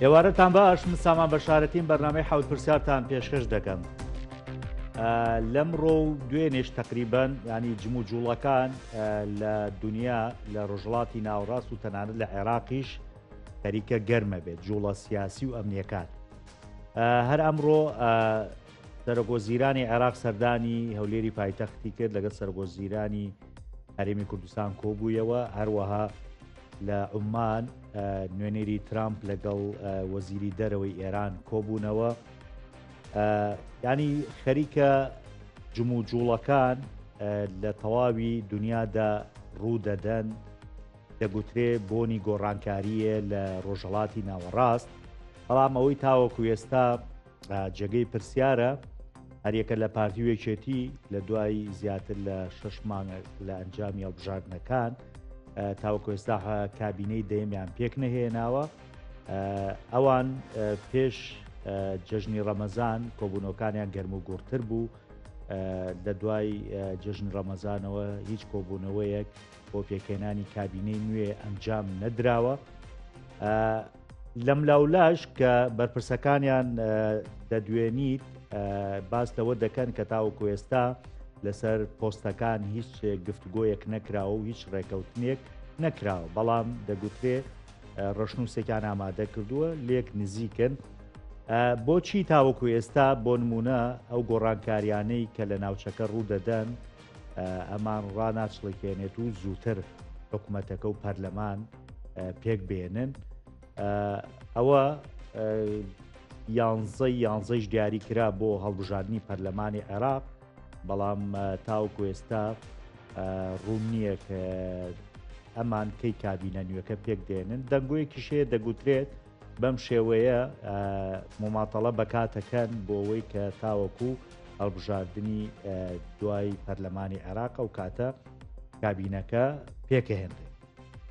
ئێوارەتان باش من سامان بەشارەتیم بەرنامەی حەوت پرسیارتان پێشکەش دەکەم. لەمڕۆ و دوێنێش تقریبان ینی جم و جوڵەکان لە دنیا لە ڕۆژهەڵاتی ناوەڕاست و تەنانەت لە عێراقیش خەریکە گەرمە بێت جوڵە سیاسی و ئەمنیەکان هەر ئەمڕۆ سەرۆکوەزیرانی عێراق سەردانی هەولێری پایتەختی کرد لەگەڵ سەرۆکوەزیرانی هەرێمی کوردستان کۆبوویەوە هەروەها لە عومان نوێنەری ترامپ لەگەڵ وەزیری دەرەوەی ئێران کۆبوونەوە ینی خەریکە جموجوڵەکان لە تەواوی دنیادا ڕوودەدەن دەگوترێ بۆنی گۆڕانکارییە لە ڕۆژهەڵاتی ناوەڕاست، بەڵام ئەوەی تاوەکو ئێستا جێگەی پرسیارە هەریەکە لە پارتی و یەکێتی لە دوای زیاتر لە شش مانگ لە ئەنجامی هەڵبژاردنەکان تاوەکو ئێستا کابینەی دەیەمیان پێک نەهێناوە ئەوان پێش جەژنی ڕەمەزان کۆبوونەوەکانیان گەرم و گوڕتر بوو لە دوای جەژنی ڕەمەزانەوە هیچ کۆبوونەوەیەک بۆ پێکهێنانی کابینەی نوێ ئەنجام نەدراوە. لەملاولاش کە بەرپرسەکانیان دەدوێنیت باس لەوە دەکەن کە تاوەکو ئێستا لەسەر پۆستەکان هیچ گفتوگۆیەک نەکراوە و هیچ ڕێکەوتنێک نەکراوە بەڵام دەگوترێ ڕەشنووسێکیان ئامادە کردووە لێک نزیکن بۆچی تاوەکو ئێستا بۆ نمونە ئەو گۆڕانکاریانەی کە لە ناوچەکە ڕوو دەدەن ئەمان ڕناچڵەکێنێت و زووتر حکوومەتەکە و پەرلەمان پێک بێنن ئەوە یانزەی یانزەیش دیاری کرا بۆ هەڵبژاردننی پەرلەمانی عێراق بەڵام تاوکو ئێستا ڕوون نییە کە ئەمان کەی کابینە نوێەکە پێک دێنن دەنگۆیەکیش هەیە دەگوترێت بەم شێوەیە مماتەڵە بەکاتەکەن بۆ ئەوەی کە تاوەکو هەڵبژاردنی دوای پەرلەمانی عێراق ئەو کاتە کابینەکە پێکەهێنرێت.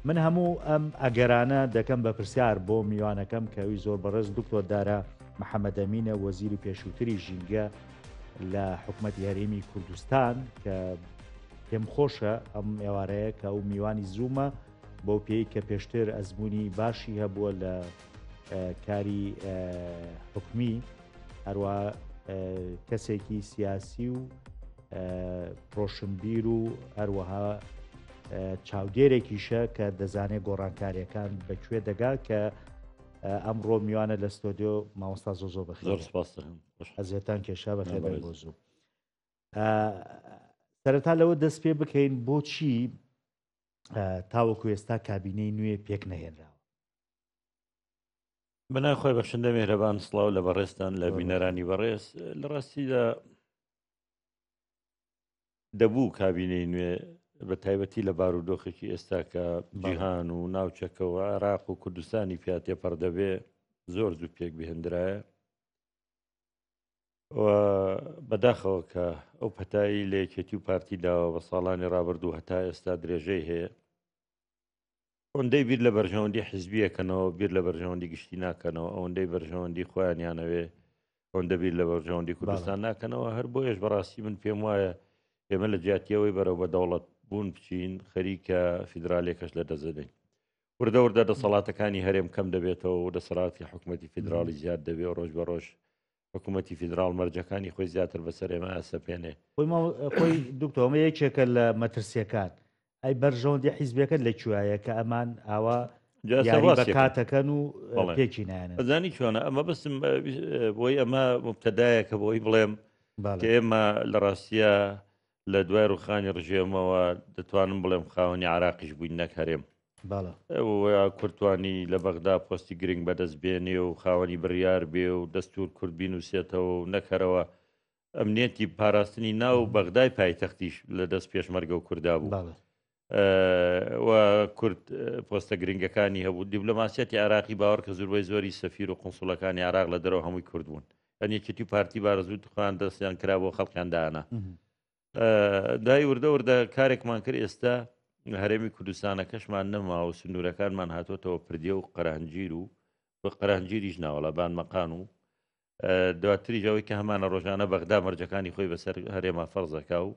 من هەموو ئەم ئەگەرانە دەکەم بە پرسیار بۆ میوانەکەم کە ئەوی زۆر بەڕێز دکتۆر دارا محەمەدەمینە وەزیری پێشووتری ژینگە لە حکومەتی هەرێمی کوردستان کە پێم خۆشە ئەم ئێوارەیە کە ئەو میوانی زوومە بەو پێی کە پێشتر ئەزمموی باشی هەبووە لە کاری حکومی هەروە کەسێکی سیاسی و ڕۆشنبیر و هەروەها چاودێرێکیشە کە دەزانێت گۆڕانکاریەکان بەکوێ دەگا کە ئەمڕۆ میوانە لە ستۆدیۆ مامۆستا زۆ زۆر بەخێر زۆر سپاس ئەزیەتان کێشا بەخێر بۆ زوو سەرەتا لەوە دەست پێ بکەین بۆچی تاوەکو ئێستا کابینەی نوێ پێک نەهێنراوە؟ بەناوی خۆی بەخشندە مێهرەبان سڵاو لە بەڕێزتان لە بینەرانی بەڕێز لە ڕاستیدا دەبوو کابینەی نوێ بە تایبەتی لە بارودۆخێکی ئێستا کە جیهان و ناوچەکە و عێراق و کوردستانی پیا تێپەڕ دەبێ زۆر زوو پێک بهێندرایە و بەداخەوە کە ئەو پەتایی لە یەکێتی و پارتی داوە بە ساڵانی ڕابردوو هەتا ئێستا درێژەی هەیە ئەوەندەی بیر لە بەرژەوەندی حزبیەکەنەوە بیر لە بەرژەوەندی گشتی ناکەنەوە ئەوەندەی بەرژەوەندی خۆیانیانەوێ ئەوەندە بیر لە بەرژەوەندی کوردستان ناکەنەوە هەر بۆیەش بەڕاستی من پێم وایە ئێمە لە جیاتیەوەی بەرەو بە دەوڵەت بوون بچین خەریکە فیدرالێکەش لە دەزەدەین وردە وردە دەسەڵاتەکانی هەرێم کەم دەبێتەوە و دەسەڵاتی حکوومەتی فیدراڵی زیاد دەبێ و ڕۆژ بە ڕۆژ حکوومەتی فیدراڵ مەرجەکانی خۆی زیاتر بەسەر ئێمە ئەسەپێنێ. خۆی دکتۆر ئەمە یەکێکە لە مەترسیەکان ئەی بەرژەوەندی حیزبەکەت لە کوێیە کە ئەمان ئاوا یاری بە کاتەکەن و پێکی نایەنن ئەزانی چۆنە ئەمە بەسم بۆی ئەمە مبتەدایەکە بۆی بڵێم کە ئێمە لە ڕاستیە لە دوای ڕوخانی ڕژێمەوە دەتوانم بڵێم خاوەنی عراقیش بووین نەک هەرێم کورتوانی لە بەغدا پۆستی گرنگ بەدەست بێنێ و خاوەنی بڕیار بێ و دەستور کورد بینوسێتەوە و نەکەرەوە ئەمنیەتی پاراستنی ناو بەغدای پایتەختیش لە دەست پێشمەرگە و کوردا بوو و کورد پۆستە گرنگەکانی هەبوو دیبلۆماسیەتی عراقی باوەڕ کە زوربەی زۆری سەفیر و قنسوڵەکانی عراق لە دەرەوە هەمووی کورد بوون یان یەکێتی و پارتی بارزوو خۆیان دەستیان کرا بۆ خەڵکیان دانا دوای وردە وردە کارێکمان کرد ئێستا هەرێمی کوردستانەکەشمان نەما و سنوورەکانمان هاتووەتەوە پردیە و قەرهنجیر و بە قەرهنجیریش ناوەڵا بان مەقان و دواتریش ئەوەی کە هەمانە ڕۆژانە بەغدا مەرجەکانی خۆی بەسەر هەرێما فەرزەکا و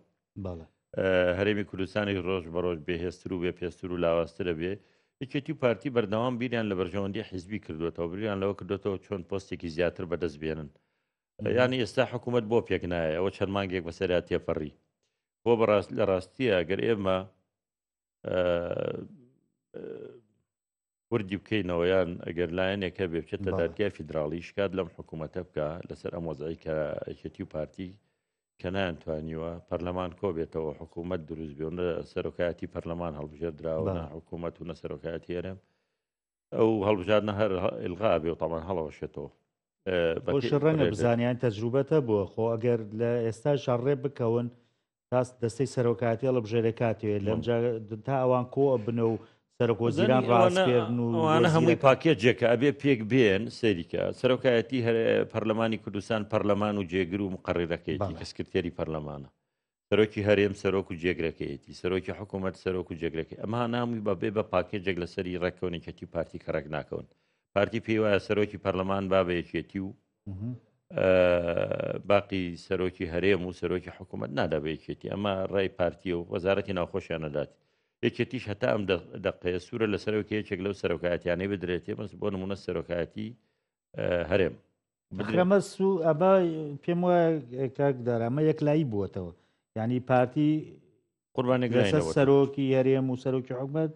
هەرێمی کوردستانی ڕۆژ بە ڕۆژ بێهێزتر و بێ پێستر و لاوازترە بێ. یەکێتی و پارتی بەردەوام بیریان لە بەرژەوەندی حیزبی کردوێتەوە، بیریان لەوە کردوێتەوە چۆن پۆستێکی زیاتر بەدەست بێنن. یانی ئێستا حکوومەت بۆ پێک نایە، ئەوە چەند مانگێک بەسەریا تێپەڕی. بۆ بەڕاست لە ڕاستیە گەر ئێمە وردی بکەینەوە یان ئەگەر لایەنێک هەبێ بچێتە دادگای فیدراڵی شکات لەم حکوومەتە بکە لەسەر ئەم وەزعی کە یەکێتی و پارتی کە نایانتوانیوە پەرلەمان کۆبێتەوە حکوومەت دروست بێ و نە سەرۆکایەتی پەرلەمان هەڵبژێردراوە نە حکوومەت و نە سەرۆکایەتی هەرێم ئەو هەڵبژاردنە هەر ئیلغا بێ و تاوان هەڵەوەشێتەوە. خۆش ڕەنگە بزانیان تەجروبەتە بووە خۆ ئەگەر لە ئێستا شەڕێ بکەون تا دەستەی سەرۆکایەتی هەڵبژێرێ کاتێ لەمجا تا ئەوان کۆ ئەبنە و سەرۆک وەزیران ڕاسپێرن و ئەوانە هەمووی پاکێجێکە ئەبێ پێک بێن. سەیریکە سەرۆکایەتی پەرلەمانی کوردستان پەرلەمان و جێگر و مقەڕیرەکەیەتی کە سکرتێری پەرلەمانە، سەرۆکی هەرێم سەرۆک و جێگرەکەیەتی، سەرۆکی حکوومەت سەرۆک و جێگرەکەی، ئەمە نامووی بە بێ بە پاکێجێک لەسەری ڕێککەون یەکێتی پارتی کە ڕێک ناکەون. پارتی پێی وایە سەرۆکی پەرلەمان با بە یەکێتی و باقی سەرۆکی هەرێم و سەرۆکی حکوومەت نادا بە یەکێتی. ئەمە ڕای پارتی و وەزارەتی ناوخۆشیان نەدات. یەکێتیش هەتا ئەم دەقەیە سوورە لەسەرەوە کە یەکێک لەو سەرۆکایەتیانەی بدرێتێ، بەس بۆ نمونە سەرۆکایەتی هەرێم ئەمە سو ئەمە پێم وایە کاک دارا ئەمە یەکلایی بووەتەوە، یعنی پارتی قوربانێک لەسەر سەرۆکی هەرێم و سەرۆکی حکومەت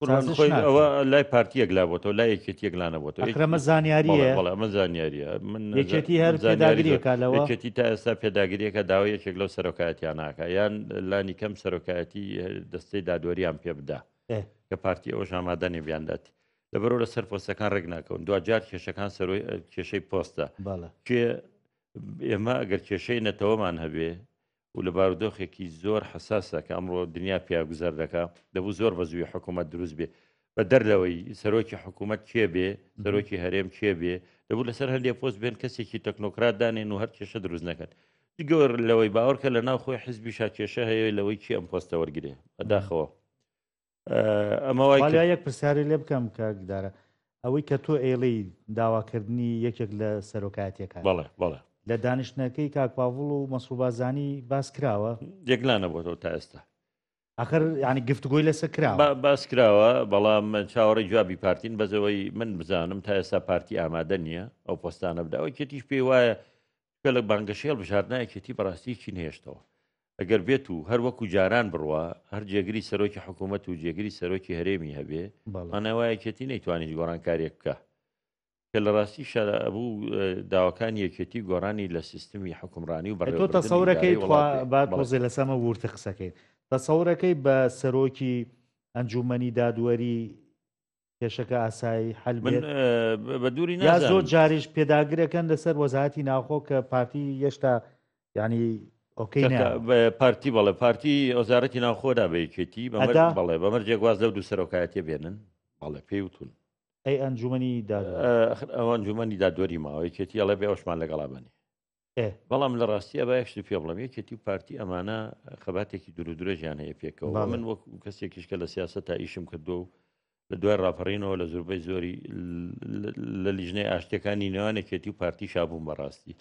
ئەوە لای پارتی یەکلا بۆتەوە، لای یەکێتی یەکلا نەبۆتەوە. ئەکرەمە زانیاریە؟ بەڵێ ئەمە زانیاریە. من یەکێتی هەر پێداگریەکە لەوە؟ یەکێتی تا ئێستا پێداگریەکە داوای یەکێک لەو سەرۆکایەتیان ناکە، یان لانی کەم سەرۆکایەتی دەستەی دادوەریان پێ بدا کە پارتی ئەوەش ئامادە نیە بیاندات. لەبەرەوە لەسەر پۆستەکان ڕێک ناکەون. دواجار کێشەکان سەرۆی کێشەی پۆستە. کێ ئێمە ئەگەر کێشەی نەتەوەمان هەبێ و لە بارودۆخێکی زۆر حەساسە کە ئەمڕۆ دنیا پیا گوزەر دەکا، دەبوو زۆر بە زووی حکوومەت دروست بێ. بە دەر لەوەی سەرۆکی حکوومەت کێ بێ، سەرۆکی هەرێم کێ بێ، دەبوو لەسەر هەندێک پۆست بێن کەسێکی تەکنۆکرات دانێن و هەر کێشە دروست نەکەن. جگەور لەوەی باوەڕکە لە ناو خۆی حزبیشا کێشە هەیە لەوەی کێ ئەم پۆستە وەرگێ. بەداخەوە ئەمە وای کرد. یەک پرسیاری لێ بکەم کاک دارا، ئەوەی کە تۆ ئێڵێی داواکردنی یەکێک لە سەرۆکایەتیەکان، بەڵێ بەڵێ. لە دانیشتنەکەی کاک پاڤڵ و مەسرور بارزانی باس کراوە؟ یەکلا نەبووەتەوە تا ئێستا. ئاخر یعنی گفتوگۆی لەسەر کراوە؟ باس کراوە، بەڵام چاوەڕێی جوابی پارتین. بەس ئەوەی من بزانم تا ئێستا پارتی ئامادە نییە ئەو پۆستانە بدا. ئەوەی کێتیش پێی وایە کە لە بانگەشەی هەڵبژاردنە یەکێتی بەڕاستی هیچی نەهێشتەوە. ئەگەر بێت و هەر وەکو جاران بڕوا هەر جێگری سەرۆکی حکوومەت و جێگری سەرۆکی هەرێمی هەبێ، مانای وایە یەکێتی نەیتوانی هیچ گۆڕانکارییەک بکا. کە لە ڕاستیشا ئەبوو داواکانی یەکێتی گۆڕانی لە سیستمی حوکمڕانی و تۆ بەڕێوەبردنی تەسەورەکەی ئیدارەی تخوا وڵات بێ. با بەڵێ. تۆزێ لەسەر ئەمە وردتر قسەکەین. تەسەورەکەی بە سەرۆکی ئەنجوومەنی دادوەری کێشەکە ئاسایی حەل من بێت؟ بە دووری یا زۆر نازانم. جاریش پێداگرەکەن لەسەر وەزارەتی ناوخۆ کە پارتی هێشتا یعنی ئۆکەی کاکە، نایەوە. پارتی بەڵێ پارتی وەزارەتی ناوخۆ دا بە یەکێتی بە مەرج ئەدا؟ بەڵێ بە مەرجێک واز لەو دوو سەرۆکایەتیە بێنن بەڵێ پێی وتون. ئەی ئەنجومەنی دادوەری؟ ئەخر ئەو ئەنجومەنی دادوەری ماوە یەکێتی ئەڵێ بێ ئەوشمان لەگەڵا بەنێ. بەڵام لە ڕاستییا با یەک شت پێ بڵێم، یەکێتی و پارتی ئەمانە خەباتێکی دوور و درێژیان هەیە پێکەوە. من وەک کەسێکیش کە لە سیاسەتا ئیشم کردووە و لە دوای ڕاپەڕینەوە لە زۆربەی زۆری لە لیژنەی ئاشتیەکانی نێوان یەکێتی و پارتی شابووم بەڕاستی.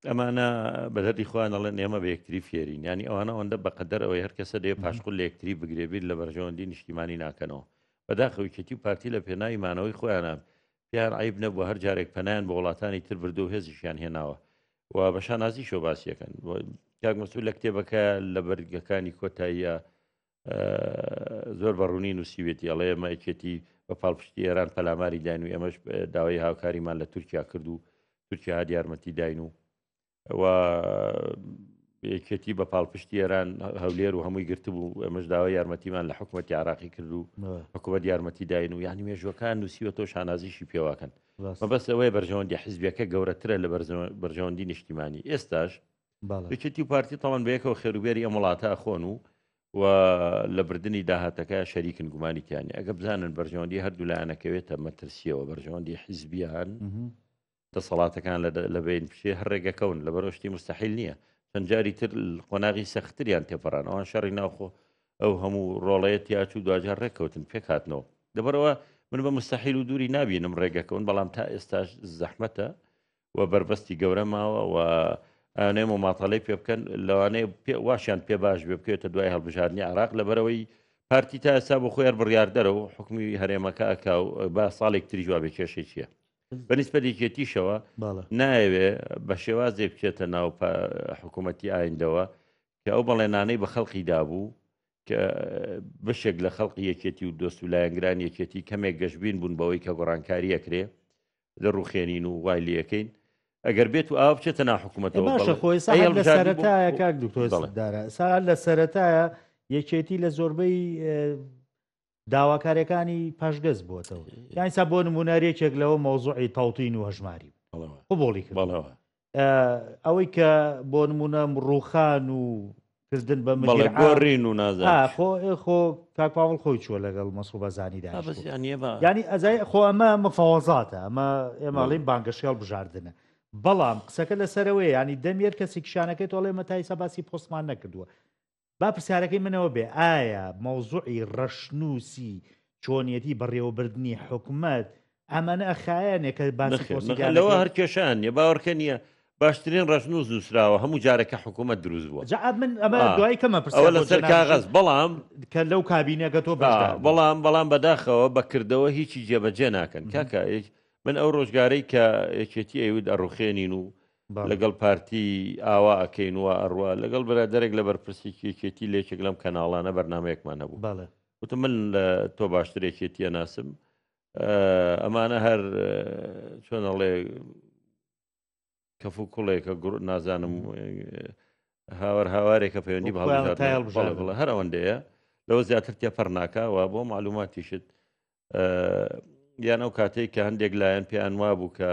ئەمانە بە دەردی خۆیان ئەڵێن ئێمە بە یەکتری فێرین، یانی ئەوانە ئەوەندە بەقەدەر ئەوەی هەر کەسە دەیە پاشقول لە یەکتری بگرێ بیر لە بەرژەوەندی نیشتیمانی ناکەنەوە. بەداخەوە یەکێتی و پارتی لە پێناوی مانەوەی خۆیانە پێیان عەیب نەبووە هەر جارێک پەنایان بۆ وڵاتانی تر بردووە و هێزیشیان هێناوە و بە شانازیشەوە باسی ئەکەن. کاک مەسعود لە کتێبەکە لە بەرگەکانی کۆتاییە زۆر بە ڕوونی نووسیوێتی، ئەڵێ ئێمە یەکێتی بە پاڵپشتی ئێران پەلاماری داین و ئێمەش داوای هاوکاریمان لە تورکیا کرد و تورکیا هات یارمەتی داین و و یەکێتی بە پاڵپشتی ئێران هەولێر و هەمووی گرتبوو، ئێمەش داوای یارمەتیمان لە حکوومەتی عراقی کرد و حکوومەت یارمەتی داین و یعنی مێژوەکان نووسیوەتەوە شانازیشی پێواکەن. مەبەست ئەوەیە بەرژەوەندی حزبیەکە گەورەترە لە بەرژەوەندی نیشتیمانی. ئێستاش یەکێتی و پارتی تاوان بەیەکەوە خێروبێری ئەم وڵاتە ئەخۆن و و لە بردننی داهاتەکە شەریکن، گومانی تیانە. ئەگە بزانن بەرژەوەندی هەردوو لایەنەکەوێتە مەترسیەوە، بەرژەوەندی حزبیان دەسەڵاتەکان لە بەین بچێ هەر ڕێگەکەون، لەبەرئەوە شتی موستەحیل نییە. چەند جاری تر قۆناغی سەختتریان تێپەڕان، ئەوان شەڕی ناوخۆ ئەو هەموو ڕۆڵەیە تیاچوو دواجار ڕێککەوتن پێکهاتنەوە. لەبەرئەوە من بە موستەحیل و دووری نابینم ڕێگەکەون، بەڵام تا ئێستاش زەحمەتە و بەربەستی گەورە ماوە و ئەیانەوێ مماتەڵەی پێ بکەن، لەوانەیە واشیان پێ باش بێ بکەوێتە دوای هەڵبژاردنی عێراق، لەبەرئەوەی پارتی تا ئێستا بۆ خۆی هەر بڕیاردەرە و حکومی هەرێمەکە ئەکا و با ساڵێک تریش وابێ کێشەی چییە؟ بە نیسبەت یەکێتیشەوە نایەوێ بە شێوازێک بچێتە ناو حکوومەتی ئایندەوە کە ئەو بەڵێنانەی بە خەڵقی دابوو کە بەشێک لە خەڵقی یەکێتی و دۆست و لایەنگران یەکێتی کەمێک گەشبین بوون بەوەی کە گۆڕانکاری ئەکرێ دەڕوخێنین و وای لەکەین ئەگەر بێت و ئاو بچێتە ناو حکوومەتەوە باشە خۆی لە سەرەتایە کاک دکتۆر دارا سا لە سەرەتایە یەکێتی لە زۆربەی داواکاریەکانی پاشگەز بووەتەوە یان سا بۆ نمونە یەکێک لەوە مەوزوعی تەوتین و هەژماری قبوڵی کرد ئەوەی کە بۆ نمونە ڕوخان و کردن بە گۆڕین و نازانم خۆ خۆ کاک پاوڵ خۆی چووە لەگەڵ مەسرور بەزانی دا ینی ئەزای خۆ ئەمە مفاوەزاتە ئەمە ئێماڵین بانگەشێڵ بژاردنە بەڵام قسەکە لەسەرەوەی ینی دەمێر کەسی کشانەکەی تۆڵێ مەتایسا باسی پۆستمان نەکردووە با پرسیارەکەی من ئەوە بێ ئایا مەوزوعی ڕەشنووسی چۆنیەتی بەڕێوەبردنی حکومەت ئەمانە ئەخایەنێ کە باسی نەخێر، پۆستی نەخێر، لەوە دیانەکەی هەر کێشەیان نییە باوەڕکە نییە باشترین ڕەشنووس نووسراوە هەموو جارێک کە حکوومەت دروست بووە جا من ئەمە آه. دوای کەمە پرسیار ئەوە بۆ لەسەر جەنابیشم کاغەز بەڵام کە لەو کابینەکە تۆ آه، بەشدار بووی. بەڵام بەڵام بەداخەوە بەکردەوە هیچی جێبەجێ ناکەن کاکە یەک- من ئەو ڕۆژگارەی کە یەکێتی ئەیوت ئەڕوخێنین و لەگەڵ پارتی ئاوا ئەکەین وا ئەڕوا لەگەڵ برادەرێک لە بەرپرسێکی یەکێتی لە یەکێک لەم کەناڵانە بەرنمەیەکمان هەبوو وتم من لە تۆ باشتر یەکێتیە ناسم ئەمانە هەر چۆن ئەڵێ کەف و کوڵێکە گوڕ نازانم هاوار هاوارێکە پەیوەندی بە هەڵبژاردن هەر ئەوەندەیە لەوە زیاتر تێپەڕ ناکا و بۆ معلوماتیشت یان ئەو کاتێک کە هەندێک لایەن پێیان وابوو کە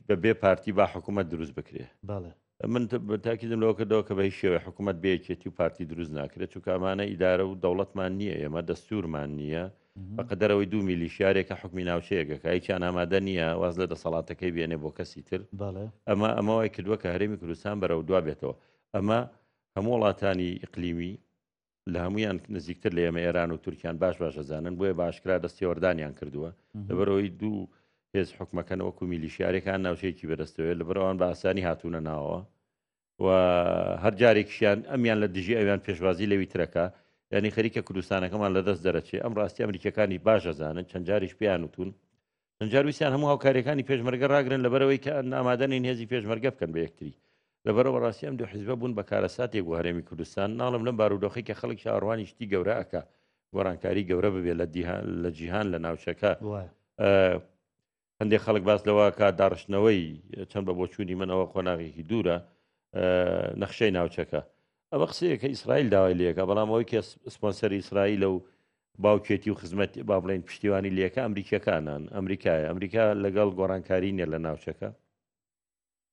بە بێ پارتی با حکوومەت دروست بکرێ من تاکیدم لەوە کردەوە کە بە هیچ شێوەیە حکوومەت بێ یەکێتی و پارتی دروست ناکرێت چونکە ئەمانە ئیدارە و دەوڵەتمان نییە ئێمە دەستورمان نییە بە قەدەرەوەی دوو میلیشیارێکە حکومی ناوچەیەکەکە هیچیان ئامادە نییە واز لە دەسەڵاتەکەی بێنێ بۆ کەسی تر ئەمە ئەمە وای کردووە کە هەرێمی کوردستان بەرەو دوا بێتەوە ئەمە هەموو وڵاتانی ئیقلیمی لە هەمویان نزیکتر لە ئێمە ئێران و تورکیان باش باش ئەزانن بۆیە باشکرا دەستێوەردانیان کردووە لەبەرەوەی دوو هێز حکومەکەن وەکو میلیشیارێکان ناوچەیەکی بەدەستەوەی لەبەرەوان بە ئاسانی هاتوونە ناوەوە و هەر جارێکیشیان ئەمیان لە دژی ئەویان پێشوازی لەوی ترەکە یعنی خەریکە کوردستانەکەمان لە دەست دەرەچێ ئەم ڕاستی ئەمریکەکانی باش ئەزانن چەند جاریش پێیان وتون چەند جار ویستیان هەموو هاوکاریەکانی پێشمەرگە ڕاگرن لەبەرەوەی کە ئامادە نین هێزی پێشمەرگە بکەن بە یەکتری لەبەرەوە ڕاستی ئەم دوو حیزبە بوون بە کارەساتێک بۆ هەرێمی کوردستان ناڵم لەم بارودۆخی کە خەڵک چاوەڕوانی شتی گەورە ئەکا گۆڕانکاری گەورە ببێت لە دیهان لە جیهان لە ناوچەکە هەندێک خەڵک باس لەوە کە داڕشتنەوەی چەند بە بۆچوونی من ئەوە قۆناغێکی دوورە نەخشەی ناوچەکە ئەمە قسەیە کە ئیسرائیل داوای لەکە بەڵام ئەوەی کە سپۆنسەری ئیسرائیلە و باوکێتی و خزمەت با بڵێن پشتیوانی لەکە ئەمریکیەکانان ئەمریکایە ئەمریکا لەگەڵ گۆڕانکاری نیە لە ناوچەکە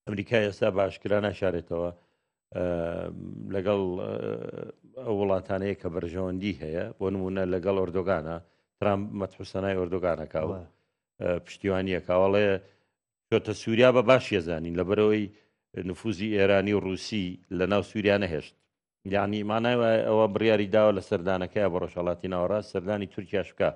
ئەمریکا ئێستا باشکرا ناشارێتەوە لەگەڵ ئەو وڵاتانەیە کە بەرژەوەندی هەیە بۆ نمونە لەگەڵ ئۆردۆگانە ترامپ مەتحوسەنای ئۆردۆگانەکە و پشتیوانیەکەوەڵێ چۆتە سووریا بە باش یەزانین لەبەرەوەی نفوزی ئێرانی و رووسی لە ناو سووریا نەهێشت یعنی مانای وایە ئەوە بڕیاری داوە لە سەردانەکەی بۆ ڕۆژهەڵاتی ناوەڕاست سەردانی تورکیاش بکە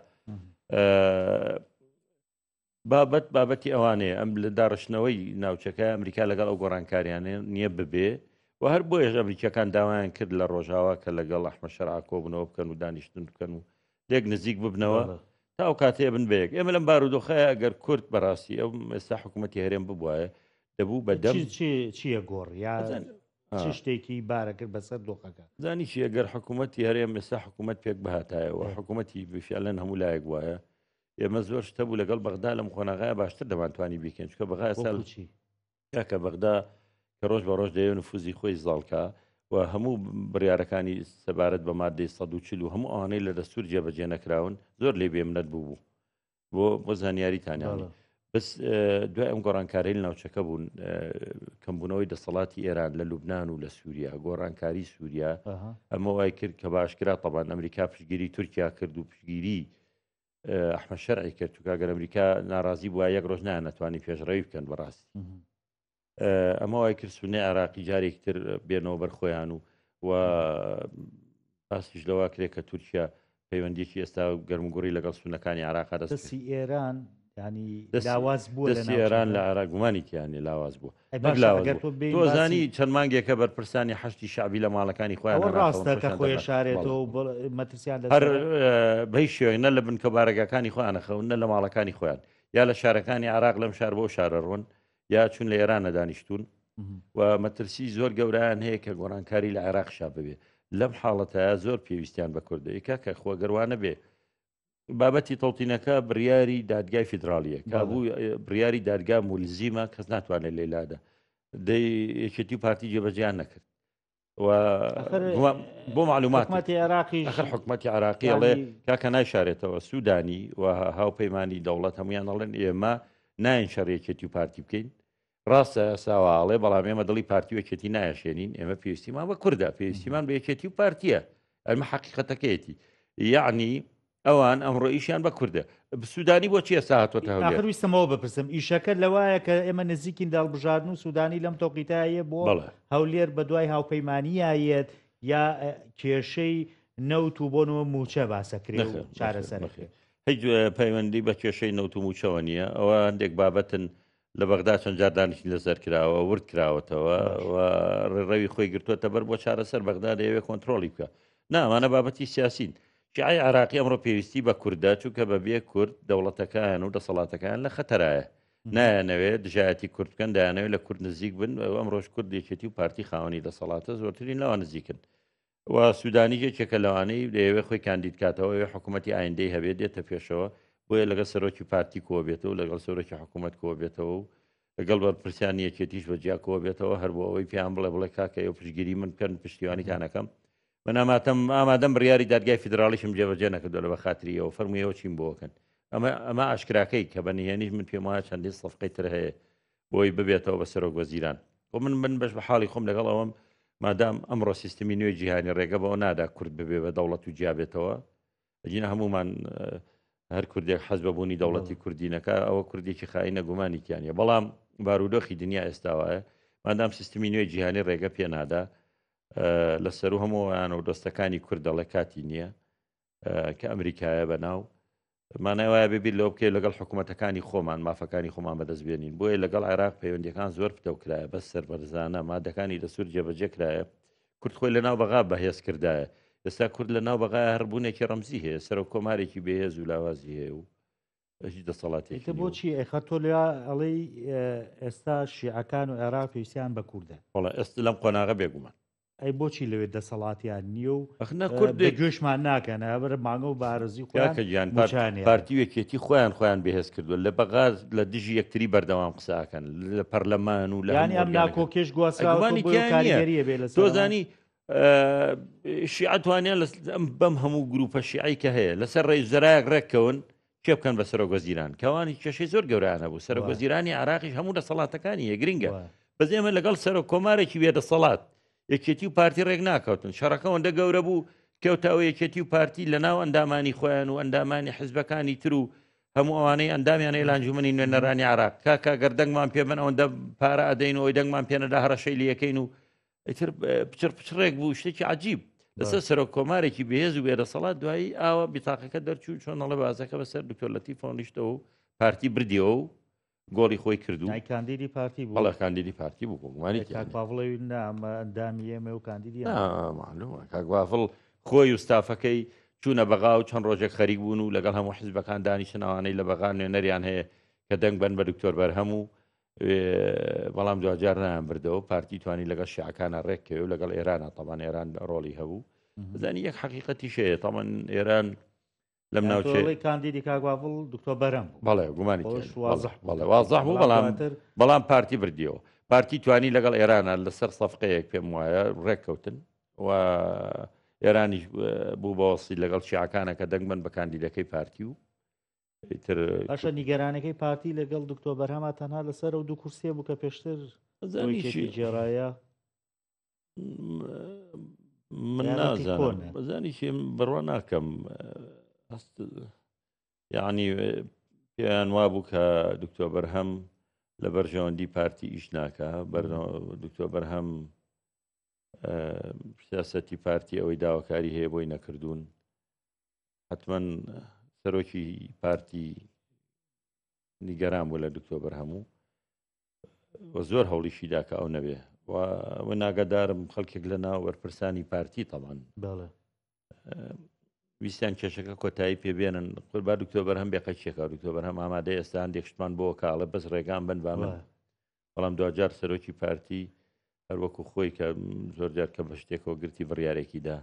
بابەت بابەتی ئەوانەیە ئەم لە داڕشتنەوەی ناوچەکە ئەمریکا لەگەڵ ئەو گۆڕانکاریانە نییە ببێ و هەر بۆیەش ئەمریکیەکان داوایان کرد لە ڕۆژاوا کە لەگەڵ ئەحمە شەرع کۆبوونەوە بکەن و دانیشتن بکەن و لێک نزیک ببنەوە تا ئەو کاتەیە بن بەیەک ئێمە لەم بارودۆخەیە ئەگەر کورد بەڕاستی ئەو ئێستا حکوومەتی هەرێم ببوایە دەبوو بە دەم چییە گۆڕ یا چ شتێکی بارە کرد بەسەر دۆخەکە زانی چی ئەگەر حکوومەتی هەرێم ئێستا حکوومەت پێک بهاتایەوە حکوومەتی بفعلەن هەموو لایەک وایە ئێمە زۆر شتە بوو لەگەڵ بەغدا لەم قۆناغایە باشتر دەمانتوانی بیکەین چکە بەغا ئێستا چی کاکە بەغدا کە ڕۆژ بە ڕۆژ دەیەوێت نفوزی خۆی زاڵکا و هەموو بڕیارەکانی سەبارەت بە مادەی 140 و هەموو ئەوانەی لە دەستور جێبەجێ نەکراون زۆر لێ بێمنەت بوو بوو بۆ بۆ زانیاریتانیانی بەس دوای ئەم گۆڕانکاریل ناوچەکە بوون کەمبوونەوەی دەسەڵاتی ئێران لە لوبناان و لە سووریا گۆڕانکاری سووریا ئەمە وای کرد کە باشکرا تەبان ئەمریکا پشگیری تورکیا کرد و پشگیری ئەحمەد شەرعی کرد چونکە گەر ئەمریکا ناڕازی بووە یەک ڕۆژ نانەتوانی پێشڕەوی بکەن بەڕاستی ئەمە وای کرد سونەی عراقی جارێکی تر بێنەوە بەر خۆیان و و باسیش لەوە کرێ کە تورکیا پەیوەندیکی ئێستا گەرموگوڕی لەگەڵ سونەکانی عراقا دەست دەستی ئێران. ینی لاواز بووە دەستی ئێران لە عێراق گومانی تیانێ لاواز بووە تۆ زانی چەند مانگێکە بەرپرسانی حەشتی شعبی لە ماڵەکانی خۆیان ڕاستە کە خۆی شارێتەوە مەترسیان هەر بەی شوێن نە لە بنکە بارەگاکانی خۆیان خەون نە لە ماڵەکانی خۆیان یا لە شارەکانی عراق لەم شار بۆ شارە ڕۆن یا چون لە ئێرانە دانیشتون و مەترسی زۆر گەورەیان هەیە کە گۆڕانکاری لە عێراق شا ببێ لەم حاڵەتە زۆر پێویستیان بە کوردەیەکە کە خۆگەروانە بێ بابەتی تەوتینەکە بڕیاری دادگای فیدراڵیە کابوو بڕیاری دادگا مولزیمە کەس ناتوانێت لێ لادا دەی یەکێتی و پارتی جێبەجیان نەکرد و بۆ معلومات عێراقی ئەخر حکومەتی عراقی ئەڵێ کاکە نایشارێتەوە سوودانی و هاوپەیمانی دەوڵەت هەمویان ئەڵێن ئێمە ناین شەڕ یەکێتی و پارتی بکەین ڕاستە ساواڵێ بەڵام ئێمە دڵی پارتی و یەکێتی نایشێنین ئێمە پێویستیمان بە کوردە پێویستیمان بە یەکێتی و پارتیە ئەمە حەقیقەتەکەیەتی یعنی ئەوان ئەمڕۆ ئیشیان بە کوردە سوودانی بۆ چی ئێستا هاتۆتە هەولێر ئاخر ویستمەوە بپرسم ئیشەکە لەوایە کە ئێمە نزیکین لە هەڵبژاردن و سوودانی لەم تۆقیتایە بۆ هەولێر بە دوای هاوپەیمانیایەت یا کێشەی نەوت و بۆنەوە موچە باسەکرێ و چارەسەر هیچ پەیوەندی بە کێشەی نەوت و موچەوە نییە ئەوە هەندێک بابەتن لە بەغدا چەند جار دانیشتن لەسەر کراوە، ورد کراوەتەوە و ڕێڕەوی خۆی گرتووەتە بەر بۆ چارەسەر، بەغدا دەیەوێت کۆنترۆڵی بکە. نا، ئەمانە بابەتی سیاسین. شیعەی عێراقی ئەمڕۆ پێویستی بە کوردە، چونکە بە بێ کورد دەوڵەتەکەیان و دەسەڵاتەکەیان لە خەتەرایە. نایانەوێت دژایەتی کورد بکەن، دەیانەوێت لە کورد نزیک بن. ئەمڕۆش کورد یەکێتی و پارتی خاوەنی دەسەڵاتە، زۆرترین لەوان نزیکن. و سودانیش یەکێکە لەوانەی دەیەوێت خۆی کاندید کاتەوە ئەوێ حکوومەتی ئایندەی هەبێت دێتە پێشەوە بۆیە لەگەڵ سەرۆکی پارتی کۆ بێتەوە لەگەڵ سەرۆکی حکوومەت کۆ بێتەوە و لەگەڵ بەرپرسیانی یەکێتیش بە جیا کۆ بێتەوە هەر بۆ ئەوەی پێیان بڵێ بڵێ کاکە ئێوە پشتگیری من بکەن پشتیوانیتانەکەم من ئاماتەم ئامادەم بڕیاری دادگای فیدراڵیشم جێبەجێ نەکردووە لە بەخاتری ئەوە فەرموویەوە چیم بۆکەن ئەمە ئەمە ئاشکراکەی کە بە نهێنیش من پێم وایە چەندین سەفقەی تر هەیە بۆی ببێتەوە بە سەرۆک وەزیران خۆ من من بەش بە حاڵی خۆم لەگەڵ ئەوەم مادام ئەمڕۆ سیستمی نوێی جیهانی ڕێگە بەوە نادا کورد ببێ بە دەوڵەت و جیابێتەوە ئەگینا هەمومان هەر کوردێک حەز بە بوونی دەوڵەتی کوردی نەکا ئەوە کوردێکی خاینە گومانی تیانە بەڵام بارودۆخی دنیا ئێستا وایە مادام سیستمی نوێی جیهانی ڕێگە پێ نادا لە سەرو هەموویان و دۆستەکانی کورد دەڵێ کاتی نییە کە ئەمریکایە بە ناو مانای وایە بێ بیر لەوە بکەین لەگەڵ حکوومەتەکانی خۆمان مافەکانی خۆمان بەدەست بێنین بۆیە لەگەڵ عێراق پەیوەندیەکان زۆر پتەو کرایە بەس سەربەرزانە مادەکانی دەستور جێبەجێ کرایە کورد خۆی لەناو بەغا بەهێز کردایە ئێستا کورد لە ناو بەغا هەر بوونێکی ڕەمزی هەیە سەرۆک کۆمارێکی بەهێز و لاوازی هەیە و هیچ دەسەڵاتێکی ئیتر بۆچی ئەخە تۆ لە ئەڵێی ئێستا شیعەکان و عێراق پێویستیان بە کوردە وەڵا ئێستا لەم قۆناغە بێگومان ئەی بۆچی لەوێ دەسەڵاتیان نییە و ئەخ نە کورد بە گوێشمان ناکەن ئەبەر مانگە و بارزی خۆیان کاکە گیان موچانیان. پارتی و یەکێتی خۆیان خۆیان بەهێز کردووە لە بەغا لە دژی یەکتری بەردەوام قسە ئەکەن لە پەرلەمان و لە یانی هەموو ئەم ئۆرگانەکان. ناکۆکیش گواستراوەتەوە گومانی بۆ تیا نییە. کاریگەریە بێ لەسەر تۆ ئەوان؟ زانی شیعە توانیان بەم هەموو گروپە شیعەی کە هەیە لەسەر ڕێی زەرایەک ڕێککەون کێ بکەن بە سەرۆک وەزیران کەوانی کێشەی زۆر گەورەیان هەبوو سەرۆک وەزیرانی عراقیش هەموو دەسەڵاتەکانی هەیە گرنگە بەس ئێمە لەگەڵ سەرۆک کۆمارێکی بێدەسەڵات یەکێتی و پارتی ڕێک ناکەوتن شەڕەکە ئەوەندە گەورە بوو کەوتەوە یەکێتی و پارتی لە ناو ئەندامانی خۆیان و ئەندامانی حزبەکانی تر و هەموو ئەوانەی ئەندامیان هەیە لە ئەنجومەنی نوێنەرانی عراق کاکە گەر دەنگمان پێ بن ئەوەندە پارە ئەدەین و ئەوی دەنگمان پێ نەدا هەڕەشەی لەکەین و ئیتر پچڕ پچڕێک بوو شتێکی عجیب لەسەر سەرۆک کۆمارێکی بەهێز و بێدەسەڵات دوایی ئاوە بیتاقەکە دەرچوو چۆن ئەڵێ بازەکە بەسەر دکتۆر لەتیفەوە نیشتەوە و پارتی بردیەوە و گۆڵی خۆی کرد و کاندیدی پارتی بوو بەڵێ کاندیدی پارتی بوو گومانی کاک بافڵ نا ئەمە ئەندامی ئێمە و کاندیدی معلومە کاک بافڵ خۆی و ستافەکەی چوونە بەغا و چەند ڕۆژێک خەریک بوون و لەگەڵ هەموو حزبەکان دانیشتن ئەوانەی لە بەغا نوێنەریان هەیە کە دەنگ بن بە دکتۆر بەرهەم و بەڵام دواجار نایان بردەوە پارتی توانی لەگەڵ شیعەکانە ڕێککەوێ و لەگەڵ ئێرانە تەمان ئێران ڕۆڵی هەبوو زانی یەک حقیقەتیش هەیە تەمان ئێران لەم ناوچەی کاندیدی کاک بافڵ دکتۆر بەرهەم بوو بەڵێ گومانی بەڵێ وازح بوو بەڵام بەڵام پارتی بردیەوە پارتی توانی لەگەڵ ئێرانە لەسەر سەفقەیەک پێم وایە ڕێککەوتن و ئێرانیش بوو بەوەسی لەگەڵ شیعەکانە کە دەنگ بن بە کاندیدەکەی پارتی و ئیتر باشە نیگەرانەکەی پارتی لەگەڵ دکتۆر بەرهەما تەنها لەسەر ئەو دوو کورسیە بوو کە پێشتر زانی جێڕایە من نازانم بەزانی چی بڕوا ناکەم هەست یعنی پێیان وابوو کە دکتۆر بەرهەم لە بەرژەوەندی پارتی ئیش ناکە دکتۆر بەرهەم سیاسەتی پارتی ئەوەی داواکاری هەیە بۆی نەکردوون حتمما سەرۆکی پارتی نیگەران بوو لە دکتۆر بەرهەم و و زۆر هەوڵیشی دا کە ئەو نەبێ و من ئاگادارم خەڵکێک لە ناو بەرپرسانی پارتی تەبان بەڵێ ویستیان کێشەکە کۆتایی پێبێنن قوربا دکتۆر بەرهەم بێ قەچێکە دکتۆر بەرهەم ئامادە ئێستا هەندێک شتمان بۆ کاڵێ بەس ڕێگام بن با من بەڵام دواجار سەرۆکی پارتی هەروەکو خۆی کە زۆر جار کە بە شتێکەوە گرتی بڕیارێکی دا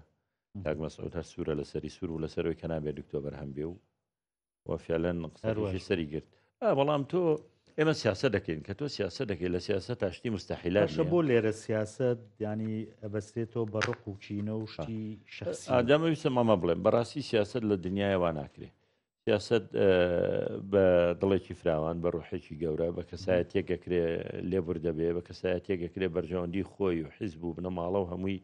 کاک مەسعود هەر سوورە لەسەری سوور و لەسەرەوەی کە نابێت دکتۆر بەرهەم بێ و و فعلا قسەکەشی سەری گرت بەڵام تۆ ئێمە سیاسە دەکەین کە تۆ سیاسە دەکەی لە سیاسە تا شتی مستحیلات باشە بۆ لێرە سیاسەت ینی ئەبەستێتەوە بە ڕق و کینە و شتی شخصی ئادەمە ویستم ئەمە بڵێم بەڕاستی سیاست لە دنیای وا ناکرێ سیاست بە دڵێکی فراوان بە ڕوحێکی گەورە بە کەسایەتێک ئەکرێ لێبوردەبێ بە کەسایەتێک ئەکرێ بەرژەوەندی خۆی و حیزب و بنەماڵە و هەمووی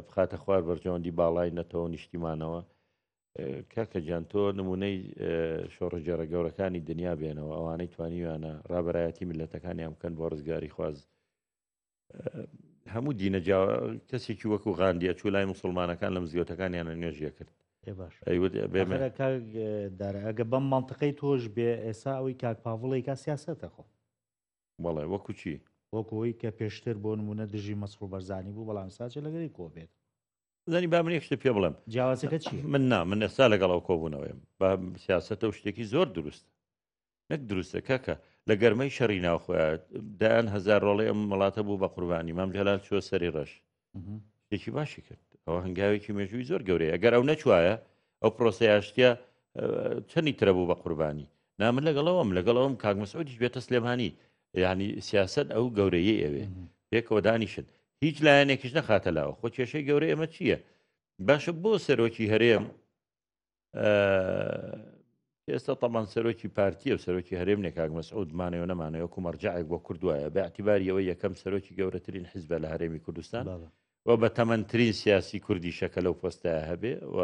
بخاتە خوار بەرژەوەندی باڵای نەتەوە نیشتیمانەوە کاکە گیان تۆ نمونەی شۆڕشگێڕە گەورەکانی دنیا بێنەوە ئەوانەی توانیویانە ڕابەرایەتی میلەتەکانیان بکەن بۆ ڕزگاری خواز هەموو دینە جا کەسێکی وەکو غاندیە چوو لای مسلمانەکان لە مزگەوتەکانیانە نوێژیە کرد ئەگە بەم منطقەی تۆش بێ ئێسا ئەوەی کاک پاڤڵی کا سیاستە خۆ بەڵێ وەکو چی؟ وەکو ئەوەی کە پێشتر بۆ نموونە دژی مەسرور بەرزانی بوو بەڵام ئێستا چێ لەگەری کۆ بێت. زانی با من یەک شتت پێ بڵێم. جیاوازەکە چییە؟ من نا من ئێستا لەگەڵ ئەو کۆبوونەوەیم. با سیاسەتە و شتێکی زۆر دروستە. نەک دروستە کاکە لە گەرمەی شەڕی ناوخۆیە دەیان هەزار ڕۆڵەی ئەم وڵاتە بوو بە قوربانی مام جەلال چووە سەری ڕەش. شتێکی باشی کرد ئەوە هەنگاوێکی مێژووی زۆر گەورەیە ئەگەر ئەو نەچوایە ئەو پرۆسەی ئاشتیە چەندی ترە بوو بە قوربانی نا من لەگەڵەوەم لەگەڵەوەم کاک مەسعودیش بێتە سلێمانی یعنی سیاست ئەو گەورەیە ئەوێ پێکەوە دانیشن هیچ لایەنێکیش نەخاتە لاوە خۆ کێشەی گەورە ئێمە چییە باشە بۆ سەرۆکی هەرێم ئێستا تەمان سەرۆکی پارتیە و سەرۆکی هەرێم نیە کاک مەسعود مانەوە نەمانەوە وەکو مەرجەعێک بۆ کورد وایە بە اعتیباری ئەوەی یەکەم سەرۆکی گەورەترین حیزبە لە هەرێمی کوردستان و بە تەمەنترین سیاسی کوردیشە کە لەو پۆستایە هەبێ و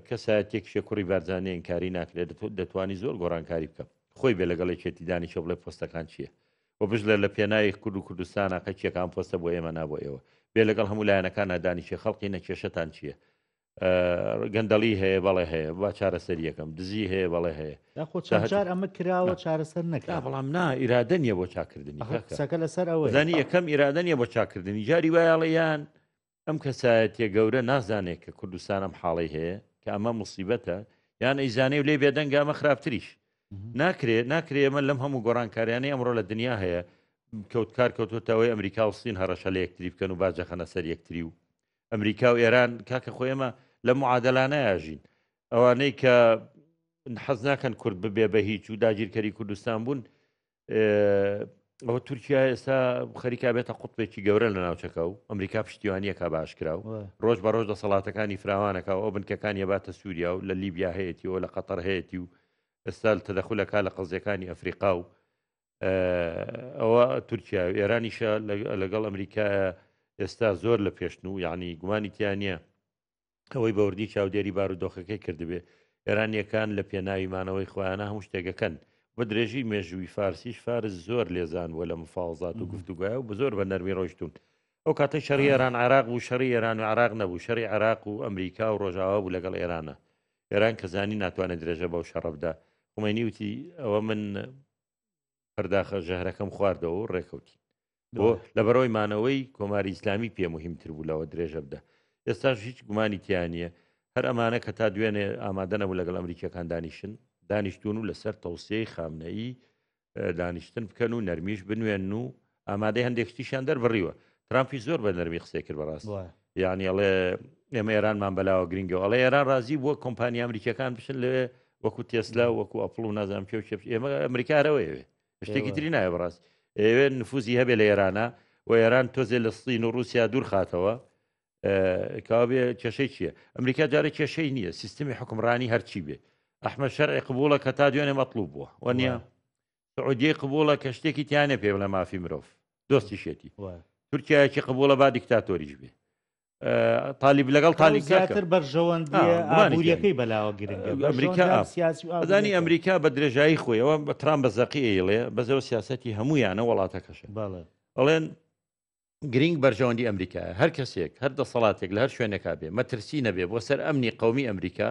کەسایەتێکشە کوڕی بارزانانی ئینکاری ناکرێت دەتوانی زۆر گۆڕانکاری بکە خۆی بێ لەگەڵ یەکێتی دانیشە بڵێ پۆستەکان چییە و بژلە لە پێناوی کورد و کوردستانە قەچیەکان پۆستە بۆ ئێمە نا بۆ ئێوە بێ لەگەڵ هەموو لایەنەکان نادانیشێ خەڵقی نەکێشەتان چییە گەندەڵی هەیە بەڵێ هەیە با چارەسەری یەکەم دزی هەیە بەڵێ هەیە یاخۆ چەند جار ئەمە کراوە چارەسەر نەکرا بەڵام نا ئیرادە نییە بۆ چاکردنی قسەکە لەسەر ئەوە زانی یەکەم ئیرادە نییە بۆ چاکردنی جاری وایڵیان ئەم کەسایەتیە گەورە نازانێت کە کوردستان ئەم حاڵی هەیە کە ئەمە مصیبەتە یان ئەیزانێ و لێ بێدەنگە ئەمە خراپتریش ناکرێ ناکرێ ئێمە لەم هەموو گۆڕانکاریانەی ئەمڕۆ لە دنیا هەیە کەوتکار کەوتوتەوەی ئەمریکا و سین هەڕەشە لە یەکتری بکەن و باجەخەنە سەر یەکتری و ئەمریکا و ئێران کاکە خۆ ئێمە لە معادلانەیا ژین ئەوانەی کە حەز ناکەن کورد ببێ بە هیچ و داگیرکەری کوردستان بوون ئەوە تورکیا ئێستا خەریکا بێتە قوتبێکی گەورە لە ناوچەکە و ئەمریکا پشتیوانیەکە باشکرا و ڕۆژ بە ڕۆژ دەسەڵاتەکانی فراوانەکە و ئەو بنکەکانی باتە سووریا و لە لیبیا هەیەی و لە قەتەر هەیەی و ئێستا تەدەخولەکە لە قەزیەکانی ئەفریقا و ئەوە تورکیا و ئێرانیشە لەگەڵ ئەمریکایە ئێستا زۆر لە پێشن و یعنی گومانی تیا نییە ئەوەی بەوردی چاودێری بارودۆخەکەی کردبێ ئێرانیەکان لە پێناوی مانەوەی خۆیانە هەموو شتێکەکەن بە درێژی مێژووی فارسیش فارس زۆر لێزان بووە لە مفاوەزات و گفتوگوایە و بە زۆر بە نەرمی ڕۆیشتون ئەو کاتەی شەڕی ئێران عراق بوو شەڕی ئێران و عراق نەبوو شەڕی عراق و ئەمریکا و ڕۆژاوا بوو لەگەڵ ئێرانە ئێران کە زانی ناتوانێت درێژە بەو شەڕە بدا خومەینی وتی ئەوە من پەرداخە ژەهرەکەم خواردەوە و ڕێکەوتین بۆ لەبەرەوەی مانەوەی کۆماری ئیسلامی پێ مهمتر بوو لەوە درێژە بدە ئێستاش هیچ گومانی تیا نییە هەر ئەمانە کە تا دوێنێ ئامادە نەبوو لەگەڵ ئەمریکیەکان دانیشن دانیشتون و لەسەر تەوسیەی خامنەیی دانیشتن بکەن و نەرمیش بنوێن و ئامادەی هەندێک شتیشیان دەربڕیوە ترامپی زۆر بە نەرمی قسەی کرد بەڕاست یعنی ئەڵێ ئێمە ئێرانمان بەلاوە گرنگەوە ئەڵێ ئێران ڕازی بووە کۆمپانیا ئەمریکیەکان بچن لەوێ وەکو تێسلا و وەکو ئەپڵ و نازانم پێ و چێ ئێمە ئەمریکارەوەیەوێ شتێکی تری نایە بەڕاست ئێوێ نفوزی هەبێ لە ئێرانە و ئێران تۆزێ لە سین و رووسیا دوور خاتەوە کەوابێ کێشەی چییە؟ ئەمریکا جارێ کێشەی نییە سیستمی حکومڕانی هەرچی بێ ئەحمە شەرعی قبوڵە کە تا دوێنێ مەطلوب بووە وە نییە سعودیەی قبوڵە کە شتێکی تیانە پێ بڵێ مافی مرۆڤ دۆستیشێتی تورکایەکی قبوڵە با دیکتاتۆریش بێ تالیب لەگەڵ تالی زیاتر بەرژەوەندیە ئابووریەکەی بەلاوە گرنگە ئەمریکا سیاسی زانی ئەمریکا بە درێژایی خۆیەوە بە ترام بە زەقی ئەیڵێ بەزەوە سیاستی هەمویانە وڵاتەکەشە ئەڵێن گرینگ بەرژەوەندی ئەمریکایە، هەر کەسێک، هەر دەسەڵاتێک لە هەر شوێنێکا بێ، مەترسی نەبێ بۆ سەر ئەمنی قەومی ئەمریکا.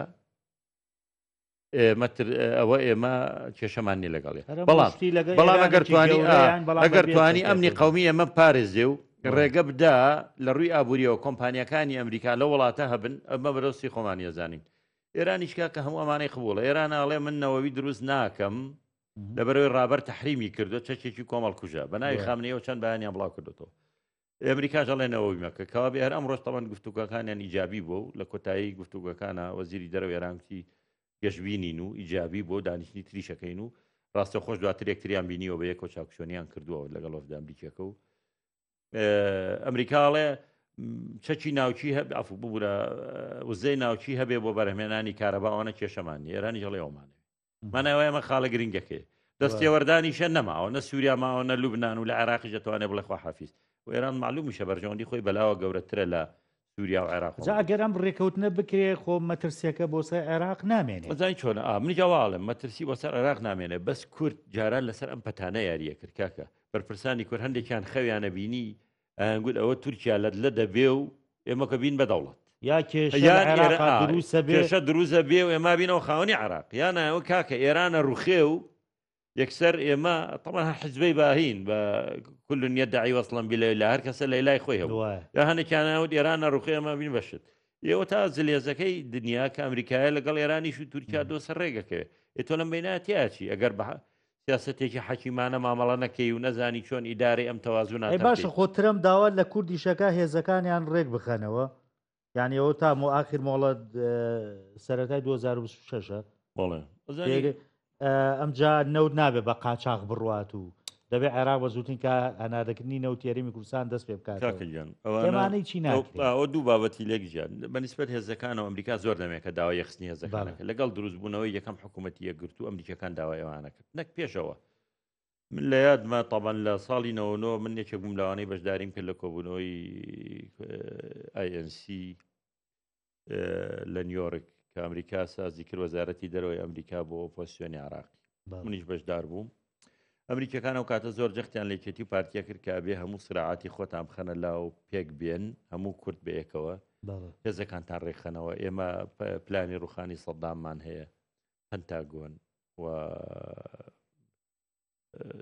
ئێمە ئەوە ئێمە کێشەمان نیە لەگەڵێ بەڵام بەڵام ئەگەر توانی ئەگەر توانی ئەمنی قومی ئێمە پارێزێ و ڕێگە بدا لە ڕووی ئابووریەوە کۆمپانیەکانی ئەمریکا لە وڵاتە هەبن ئەمە بەرۆسی خۆمان یەزانین ئێرانیش کاکە هەموو ئەمانەی قبوڵە ئێران ئاڵێ من نەوەوی دروست ناکەم لەبەرەوەی ڕابەر تحریمی کردو چەکێکی کۆمەڵ کوژە بە ناوی خامنەیەوە چەند بەیانیان بڵاو کردوتەوە ئەمریکاش ئەڵێ نەوەوی مەکە کەوابێ هەر ئەمڕۆش تەبەن گفتوگۆکانیان ئیجابی بووە و لە کۆتایی گفتوگۆکانە وەزیری دەرەوەی ئێران گوتی گەشبینین و ئیجابی بۆ دانیشتنی تریشەکەین و ڕاستەوخۆش دواتر یەکتریان بینیوە بە یەکەوە چاکچۆنیان کردووە لەگەڵ وەفدە ئەمریکیەکە و ئەمریکا ئەڵێ چەکی ناوکی هەب عفو ببورە وزەی ناوکی هەبێ بۆ بەرهمێنانی کارەبا ئەوانە کێشەمان نیە ئێرانیش ئەڵێ ئەومانەوێ مانای ئەوەیە ئەمە خاڵە گرنگەکەی دەستێوەردانیشە نەماوە نە سووریا ماوە نە لوبناان و لە عێراقیش دەتوانێت بڵێ خواحافیز و ئێران معلومیشە بەرژەوەندی خۆی بەلاوە گەورەترە لە سووریا و عێراق جا ئەگەر ئەم ڕێکەوتنە بکرێ خۆ مەترسیەکە بۆ سەر عێراق نامێنێ ئەزانی چۆنە ئا منیش ئەوە ئەڵێم مەترسی بۆ سەر عێراق نامێنێ بەس کورد جاران لەسەر ئەم پەتانە یاریە کرد کاکە بەرپرسانی کورد هەندێکیان خەویانە بینی ئەیانگوت ئەوە تورکیا لەت لە دەبێ و ئێمە کە بین بە دەوڵەت یا کێشە لە یان عێراقا ئێرە- ئا، دروسە بێ کێشە دروسە بێ و ئێمە بینەوە خاوەنی عێراق یان ئەوە کاکە ئێرانە ڕوخێ و یەکسەر ئێمە طبعا هەر حزبەی باهین بە كل يدعي وصلا بليلى هەر کەسە لەیلای خۆی هەبوو وایە. یا هەنێکیان وت ئێرانە ڕوخێ ئێمە بین بەشت ئێوە تا زلێزەکەی دنیا کە ئەمریکایە لەگەڵ ئێرانیش و تورکیا دۆسە ڕێگەکەوێ ئێ تۆ لەم بینایە تیاچی ئەگەر بە سیاسەتێکی حەکیمانە مامەڵە نەکەی و نەزانی چۆن ئیدارەی ئەم تەوازوناتە ئەی باشە بکەی. خۆ ترەمپ داوا لە کوردیشەکا هێزەکانیان ڕێک بخەنەوە یانی ئەوە تا مۆ ئاخیر مۆڵەت سەرەتای 2026 ە بەڵێ ئەزانی ئەمجا نەوت نابێ بە قاچاخ بڕوات و دەبێ عێراق بە زووترین کا هەناردەکردنی نەوتی هەرێمی کوردستان دەست پێ بکاتەوە. کاکە گیان ئەوانە ئێمانەی چی ناکرێ؟ ئەوە دوو بابەتی لێک جیان بە نیسبەت هێزەکانەوە ئەمریکا زۆر دەمێکە داوای یەکخستنی هێزەکان بەڵێ. کرد لەگەڵ دروستبوونەوەی یەکەم حکوومەتی یەکگرتوو ئەمریکیەکان داوای ئەوانە کرد نەک پێشەوە من لە یادمە تەبەن لە ساڵی 99 من یەکێک بووم لەوانەی بەشداریم کرد لە کۆبوونەوەی INC لە نیویۆرک کە ئەمریکا سازی کرد وەزارەتی دەرەوەی ئەمریکا بۆ ئۆپۆسیۆنی عراقی منیش بەشدار بووم ئەمریکەکان ئەو کاتە زۆر جەختیان لە یەکێتی و پارتیە کرد کە ئەبێ هەموو سراعاتی خۆتان بخەنە لا و پێک بێن هەموو کورد بەیەکەوە هێزەکانتان ڕێکخەنەوە ئێمە پلانی ڕوخانی سەداممان هەیە پەنتاگۆن و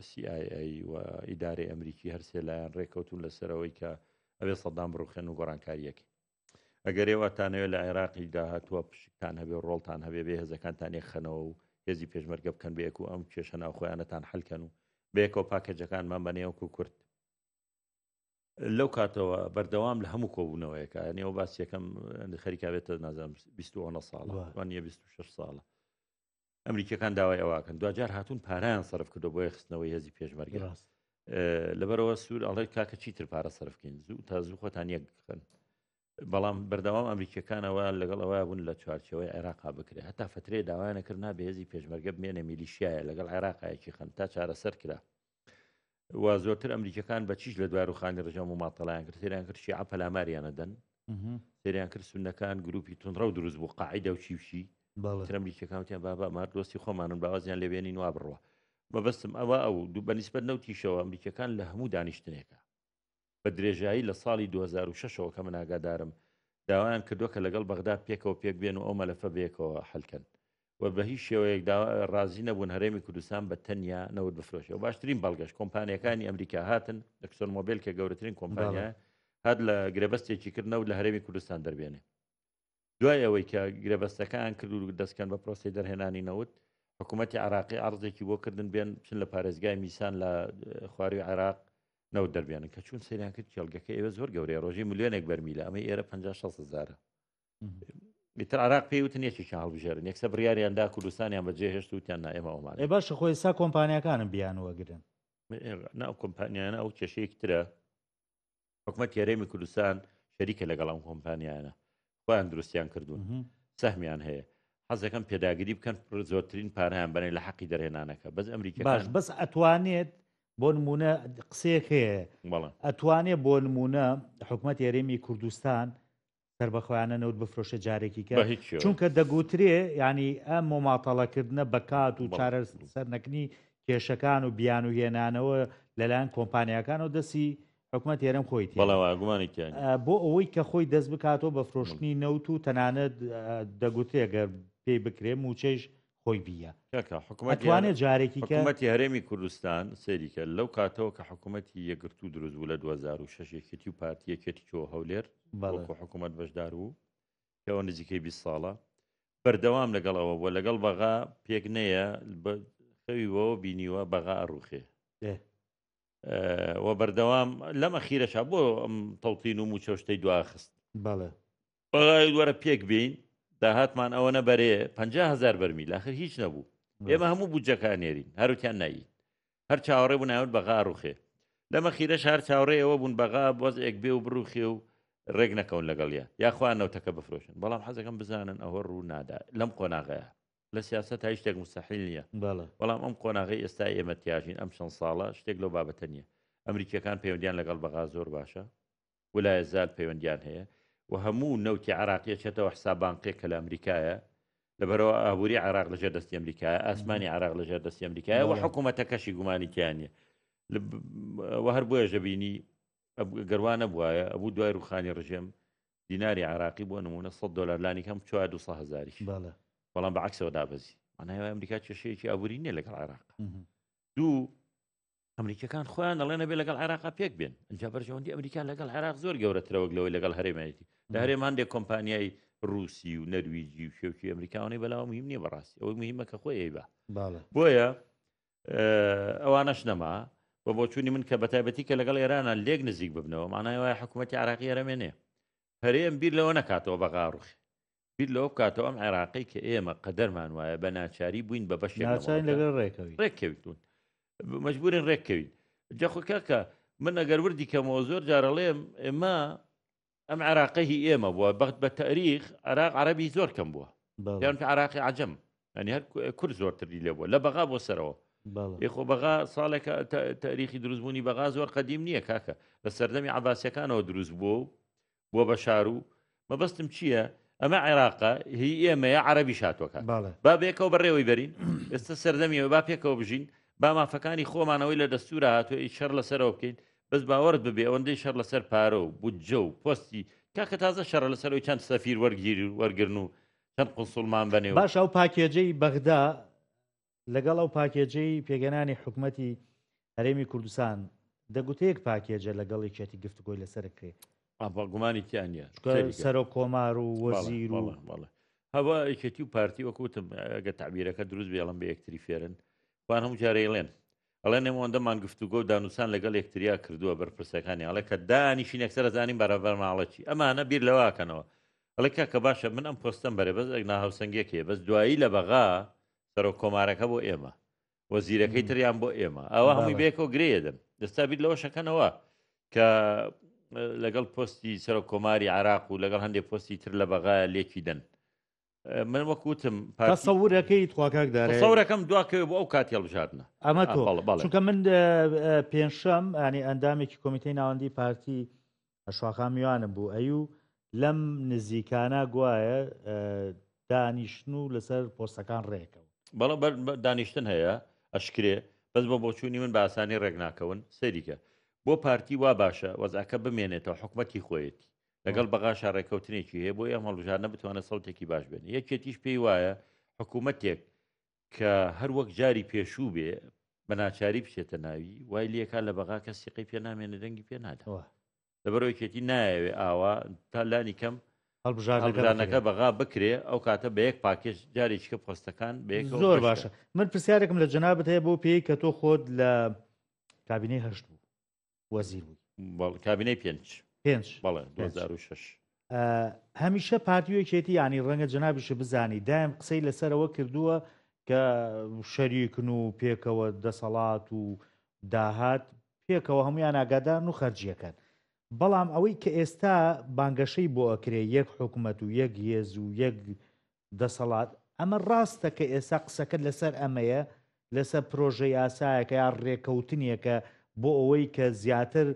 CIA و ئیدارەی ئەمریکی هەرسێ لایەن ڕێکەوتون لەسەرەوەی کە ئەوێ سەدام بڕوخێن و گۆڕانکاریەکەی ئەگەر ئێوە تانەوێت لە عێراقی داهاتووە پشکتان هەبێ ڕۆڵتان هەبێ بێ هێزەکانتان یەکخەنەوە و هێزی پێشمەرگە بکەن بەیەک و ئەم کێشە ناوخۆیانەتان حلکەن و بەیەکەوە پاکەجەکانمان بەنێوەکو کورد لەو کاتەوە بەردەوام لە هەموو کۆبوونەوەیەکە یعنی ئەو باس یەکەم خەریکا بێتە نازانم 29 ساڵە وانە 26 ساڵە ئەمریکیەکان داوای ئەوەکەن دواجار هاتوون پارەیان سەرف کردو بۆ خستنەوەی هێزی پێشمەرگە ڕاست لەبەرەوە سوور ئەڵێ کاکە چیتر پارە سەرفکەین زوو تا زوو خۆتان یەک بخەن بەڵام بەردەوام ئەمریکیەکانەوە لەگەڵ ئەوە بوون لە چوارچەوەی عێراقا بکرێت هەتا فترێ داوایانە کرد نابێ هێزی پێشمەرگە بمێنێ میلیشیایە لەگەڵ عێراقایەکی خەن تا چارەسەر کرا و زۆرتر ئەمریکەکان بە چیش لە دوای ڕوخانی ڕژێم و ماتەڵیان کرد سەیریان کرد شیعە پەلاماریانە دەن سەیریان کرد سوننەکان گروپی توندڕەو دروست بوو قاعیدە و چی و چی تر ئەمریکیەکان وتیان بابا ئەمە دۆستی خۆمانن باوازیان لێبێنین وا بڕوا مەبەستم ئەوە ئەو دوو بەنیسبەت نەوتیشەوە ئەمریکیەکان لە هەموو دانیشتنێکە بە درێژایی لە ساڵی 2006ەوە کە من ئاگادارم داوایان کردووە کە لەگەڵ بەغدا پێکەوە پێک بێن و ئەو مەلەفە بەیەکەوە حەلکەن و بە هیچ شێوەیەک ڕازی نەبوون هەرێمی کوردستان بە تەنیا نەوت بفرۆشێ و باشترین بەڵگەش کۆمپانیەکانی ئەمریکا هاتن ئەکسۆن مۆبیل کە گەورەترین کۆمپانیا هات لە گرێبەستێکی کرد نەوت لە هەرێمی کوردستان دەربێنێ دوای ئەوەی کە گرێبەستەکان کرد و دەستکەن بە پرۆسی دەرهێنانی نەوت حکوومەتتی عراقی عرضێکی بۆ کردن بێن بچن لە پارێزگای میسان لە خواروی عێراق نەوت دەربێنن کە چون سەیران کرد کێڵگەکە ئێوە زۆر گەورەیە ڕۆژی ملیۆنێک بەرمیلە ئەمە ئێرە 50 6 هزارە ئیتر عراق پێی وتن یەکێکیان هەڵبژێرن یەکسەر بڕیاریان دا کوردستانیان بەجێ هێشت وتیان نا ئێمە ئەومان ئێ باشە خۆ ئێستا کۆمپانیاکانم بیانوەگرن نا ئەو کۆمپانیانە ئەو کێشەیەکی ترە حکومەت هەرێمی کوردستان شەریکە لەگەڵ ئەم کۆمپانیانە خۆیان دروستیان کردوون سەهمیان هەیە حەزەکەم پێداگری بکەن زۆرترین پارەیان بەنێ لە حەقی دەرهێنانەکە بەس ئەمریکا باش بەس ئەتوانێت بۆ نمونە قسەیەک هەیە ئەتوانێت بۆ نمونە حکومەت هەرێمی کوردستان سەربەخۆیانە نەوت بفرۆشێ جارێکی کە چونکە دەگوترێ ینی ئەم مۆماتەڵەکردنە بە کات و چارە سەرنەکنی کێشەکان و بیان و هێنانەوە لەلایەن کۆمپانیاکانەوە دەستی حکومەت هێرم خۆی بۆ ئەوەی کە خۆی دەست بکاتەوە بە فرۆشتنی نەوت و تەنانەت دەگوترێ گەر پێی بکرێ موچەیش. خۆی بیە. کاکە حکومەتی ئەتوانێ جارێکی کە. حکومەتی هەرێمی کوردستان سەیری کە لەو کاتەوە کە حکومەتی یەکگرتوو دروست بوو لە 2006 یەکێتی و پارتی یەکێتی چۆ هەولێر بەڵێ. وەکو حکومەت بەشدار بوو کەەوە نزیکەی 20 ساڵە بەردەوام لەگەڵ ئەوە بووە لەگەڵ بەغا پێک نەیە خەوی بەوە بینیوە بەغا ئەڕوخێ و بەردەوام لەم ئەخیرەشا بۆ ئەم تەوتین و موچە شتەی دواخست بەڵێ وەرە پێک بین داهاتمان ئەوە نەبەرێ 500هزار بەرمیل آخر هیچ نەبوو ئێمە هەموو بودجەکە نێرین هەروتیان نایی هەر چاوەڕێ بوون ناوت بەغا ڕوخێ لەمە خیرەش هەر چاوەڕێ ئەوە بوون بەغا وەزعێک بێ و بڕوخێ و ڕێک نەکەون لەگەڵیە یاخوا نەوتەکە بفرۆشن بەڵام حەزەکەم بزانن ئەوە ڕوو نادا لەم قۆناغەیە لە سیاسەت هیچ شتێک مستحیل نییە بەڵام ئەم قۆناغی ئێستا ئێمە تیاژین ئەم چەند ساڵە شتێک لەو بابەتە نییە ئەمریکیەکان پەیوەندیان لەگەڵ بەغا زۆر باشە ولایە زال پەیوەندیان هەیە و هەموو نەوتی عراقیە چێتەوە حساب بانقێک کە لە ئەمریکایە لەبەرەوە ئابووری عراق لەژێر دەستی ئەمریکایە ئاسمانی عراق لەژێر دەستی ئەمریکایە و حکوومەتەکەشی گومانی تیان نیە و هەر بۆیە ژەبینی گەروانە نەبوایە ئەبوو دوای ڕوخانی ڕژێم دیناری عراقی بۆ نمونە 100 دلار لانی کەم چوار 200 هزاری بەڵام بە عکسەوە دابەزی مانای ئەمریکا کێشەیەکی ئابووری نییە لەگەڵ عێراق دوو ئەمریکەکان خۆیان دەڵێن ئەبێ لەگەڵ عێراقا پێک بێن ئەجا بەرژەوەندی ئەمریکا لەگەڵ عێراق زۆر گەورەترە وەک لەوەی لەگەڵ هەرێمایەتی لە هەرێم هەندێک کۆمپانیای رووسی و نەرویجی و شێوکی ئەمریکاوانەی بەلاوە مهم نییە بەڕاستی ئەوەی مهمە کە خۆی ئەیبا بۆیە ئەوانەش نەما بە بۆچوونی من کە بەتایبەتی کە لەگەڵ ئێرانە لێک نزیک ببنەوە مانای وایە حکوومەتی عراقی هەرەمێنێ هەرێم بیر لەوە نەکاتەوە بەغاڕوخی بیر لەوە بکاتەوە ئەم عێراقەی کە ئێمە قەدەرمان وایە بە ناچاری بووین بە بەشێک ناچارین لەگەڵ ڕێکەوین ڕێککەوتون مەجبورین ڕێککەوین جاخۆ کاکە من ئەگەر وردی کەمەوە زۆر جارەڵێم ئێمە ئەم عێراقە هی ئێمە بووە بەخت بە تاریخ عراق عەربی زۆر کەم بووە یان عراقی عجم ینی هەر کورد زۆرتری لێ بووە لە بەغا بۆ سەرەوە یخۆ بەغا ساڵێکە تاریخی دروستبوونی بەغا زۆر قەدیم نییە کاکە لە سەردەمی عباسەکانەوە دروست بووە و بووە بە شار و مەبەستم چییە ئەمە عێراقە هی ئێمەیە عەربی شاتۆکە با بێکەوە بەڕێوەی بەرین ئێستا سەردەمیەوە با پێکەوە بژین با مافەکانی خۆمانەوەی لە دەستورە هاتووە ئی شەڕ لەسەرەوە بکەین بەس باوەڕت ببێ ئەوەندەی شەڕ لەسەر پارە و بودجە و پۆستی کاکە تازە شەڕە لەسەرەوەی چەند سەفیر وەرگیر وەرگرن و چەند قونسوڵمان بەنێ و باش ئەو پاکێجەی بەغدا لەگەڵ ئەو پاکێجەی پێکهێنانی حکومەتی هەرێمی کوردستان دەگوتێ یەک پاکێجە لەگەڵ یەکێتی گفتوگۆی لەسەر کرێ. ئابا گومانی تیا نییە. سەرۆک کۆمار و وەزیر و بەڵێ هەوا یەکێتی و پارتی وەک وتم ئەگە تعبیرەکە دروست بێڵم بە یەکتری فێرن خوان هەموو جارەیڵێن ئەڵێن ئێمە ئەوەندەمان گفتوگۆ و دانوسان لەگەڵ یەکتریا کردووە بەرپرسەکانی ئەڵێ کە دانیشین یەکسەر ئەزانین بەرامبەر ماڵە چی ئەمانە بیر لەوە ئەکەنەوە ئەڵێ کاکە باشە من ئەم پۆستەم بەرێ بەس ئەک ناهاوسەنگیەک هەیە بەس دوایی لە بەغا سەرۆک کۆمارەکە بۆ ئێمە وەزیرەکەی تریان بۆ ئێمە ئەوە هەمووی بەیەکەوە گرێ دەن ئێستا بیر لەوە شەکەنەوە کە لەگەڵ پۆستی سەرۆک کۆماری عراق و لەگەڵ هەندێک پۆستی تر لە بەغایە لێکی دەن من وەک وتم تەسەورەکەی تخوا کاک دارێ تەسەورەکەم دواکەوێ بۆ ئەو کاتی هەڵبژاردنە ئەمە تۆ چونکە من پێنجشەم ینی ئەندامێکی کۆمیتەی ناوەندی پارتی شاخان میوانم بوو ئەیو لەم نزیکانە گوایە دانیشتن و لەسەر پۆستەکان ڕێکەوە بەڵێ دانیشتن هەیە ئەشکرێ بەس بە بۆچوونی من بە ئاسانی ڕێک ناکەون سەیریکە بۆ پارتی وا باشە وەزعەکە بمێنێتەوە حکومەتی خۆیەتی لەگەڵ بەغاشا ڕێککەوتنێکی هەیە بۆی ئەم هەڵبژاردنە بتوانێت سەوتێکی باش بێنێ. یەکێتیش پێی وایە حکوومەتێک کە هەر وەک جاری پێشوو بێ بە ناچاری بچێتە ناوی وای لێکا لە بەغا کەس سیقەی پێ نامێنێ دەنگی پێ نادا. لەبەرئەوە یەکێتی نایەوێ ئاوا تا لانی کەم هەڵبژاردنەکە بەغا بکرێ ئەو کاتە بە یەک پاکێج جارێکی کە پۆستەکان بە یەکەوە زۆر باشە من پرسیارێکم لە جەنابت هەیە بۆ پێی کە تۆ خۆت لە کابینەی هەشت بوو وەزیر بووی. بەڵێ کابینەی پێنج. پێنج. بەڵێ 2006. هەمیشە پارتی و یەکێتی یانی ڕەنگە جەنابیشە بزانی دایم قسەی لەسەرەوە کردووە کە شەریکن و پێکەوە دەسەڵات و داهات پێکەوە هەمویان ئاگادارن و خەرجیەکەن بەڵام ئەوەی کە ئێستا بانگەشەی بۆ ئەکرێ یەک حکومەت و یەک هێز و یەک دەسەڵات، ئەمە ڕاستە کە ئێستا قسەکەت لەسەر ئەمەیە، لەسەر پرۆژە یاسایەکە یا ڕێکەوتنێکە بۆ ئەوەی کە زیاتر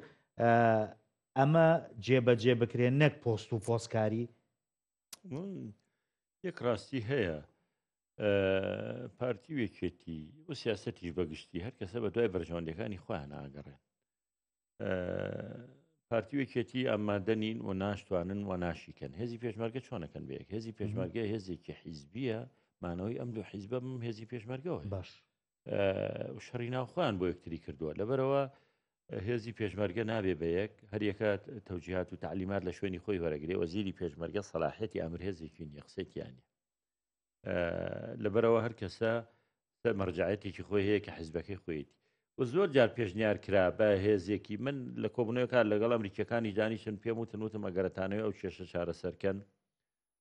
ئەمە جێبەجێ بکرێ نەک پۆست و پۆستکاری؟ یەک ڕاستی هەیە پارتی و یەکێتی و سیاسەتیش بەگشتی هەر کەسە بە دوای بەرژەوەندەکانی خۆیان ئاگەڕێن پارتی و یەکێتی ئامادە نین و ناشتوانن و ناشیکەن هێزی پێشمەرگە چۆنەکەن بەیەک هێزی پێشمەرگە هێزێکی حیزبیە. مانەوەی ئەم دوو حیزبە بەم هێزی پێشمەرگەوە هەیە. باش. شەڕی ناوخۆیان بۆ یەکتری کردووە لەبەرەوە هێزی پێشمەرگە نابێ بە یەک هەریەکە تەوجیهات و تعلیمات لە شوێنی خۆی وەرەگرێ وەزیری پێشمەرگە سەلاحیەتی ئامر هێزێکی نیە قسەی نیە لەبەرەوە هەر کەسە مەرجعەتێکی خۆی هەیە کە حیزبەکەی خۆیەتی و زۆر جار پێشنیار کرا بە هێزێکی من لە کۆبوونەوەکان لەگەڵ ئەمریکیەکانی دانیشن پێم وتن وتم ئەگەرەتانەوەی ئەو کێشە چارەسەرکەن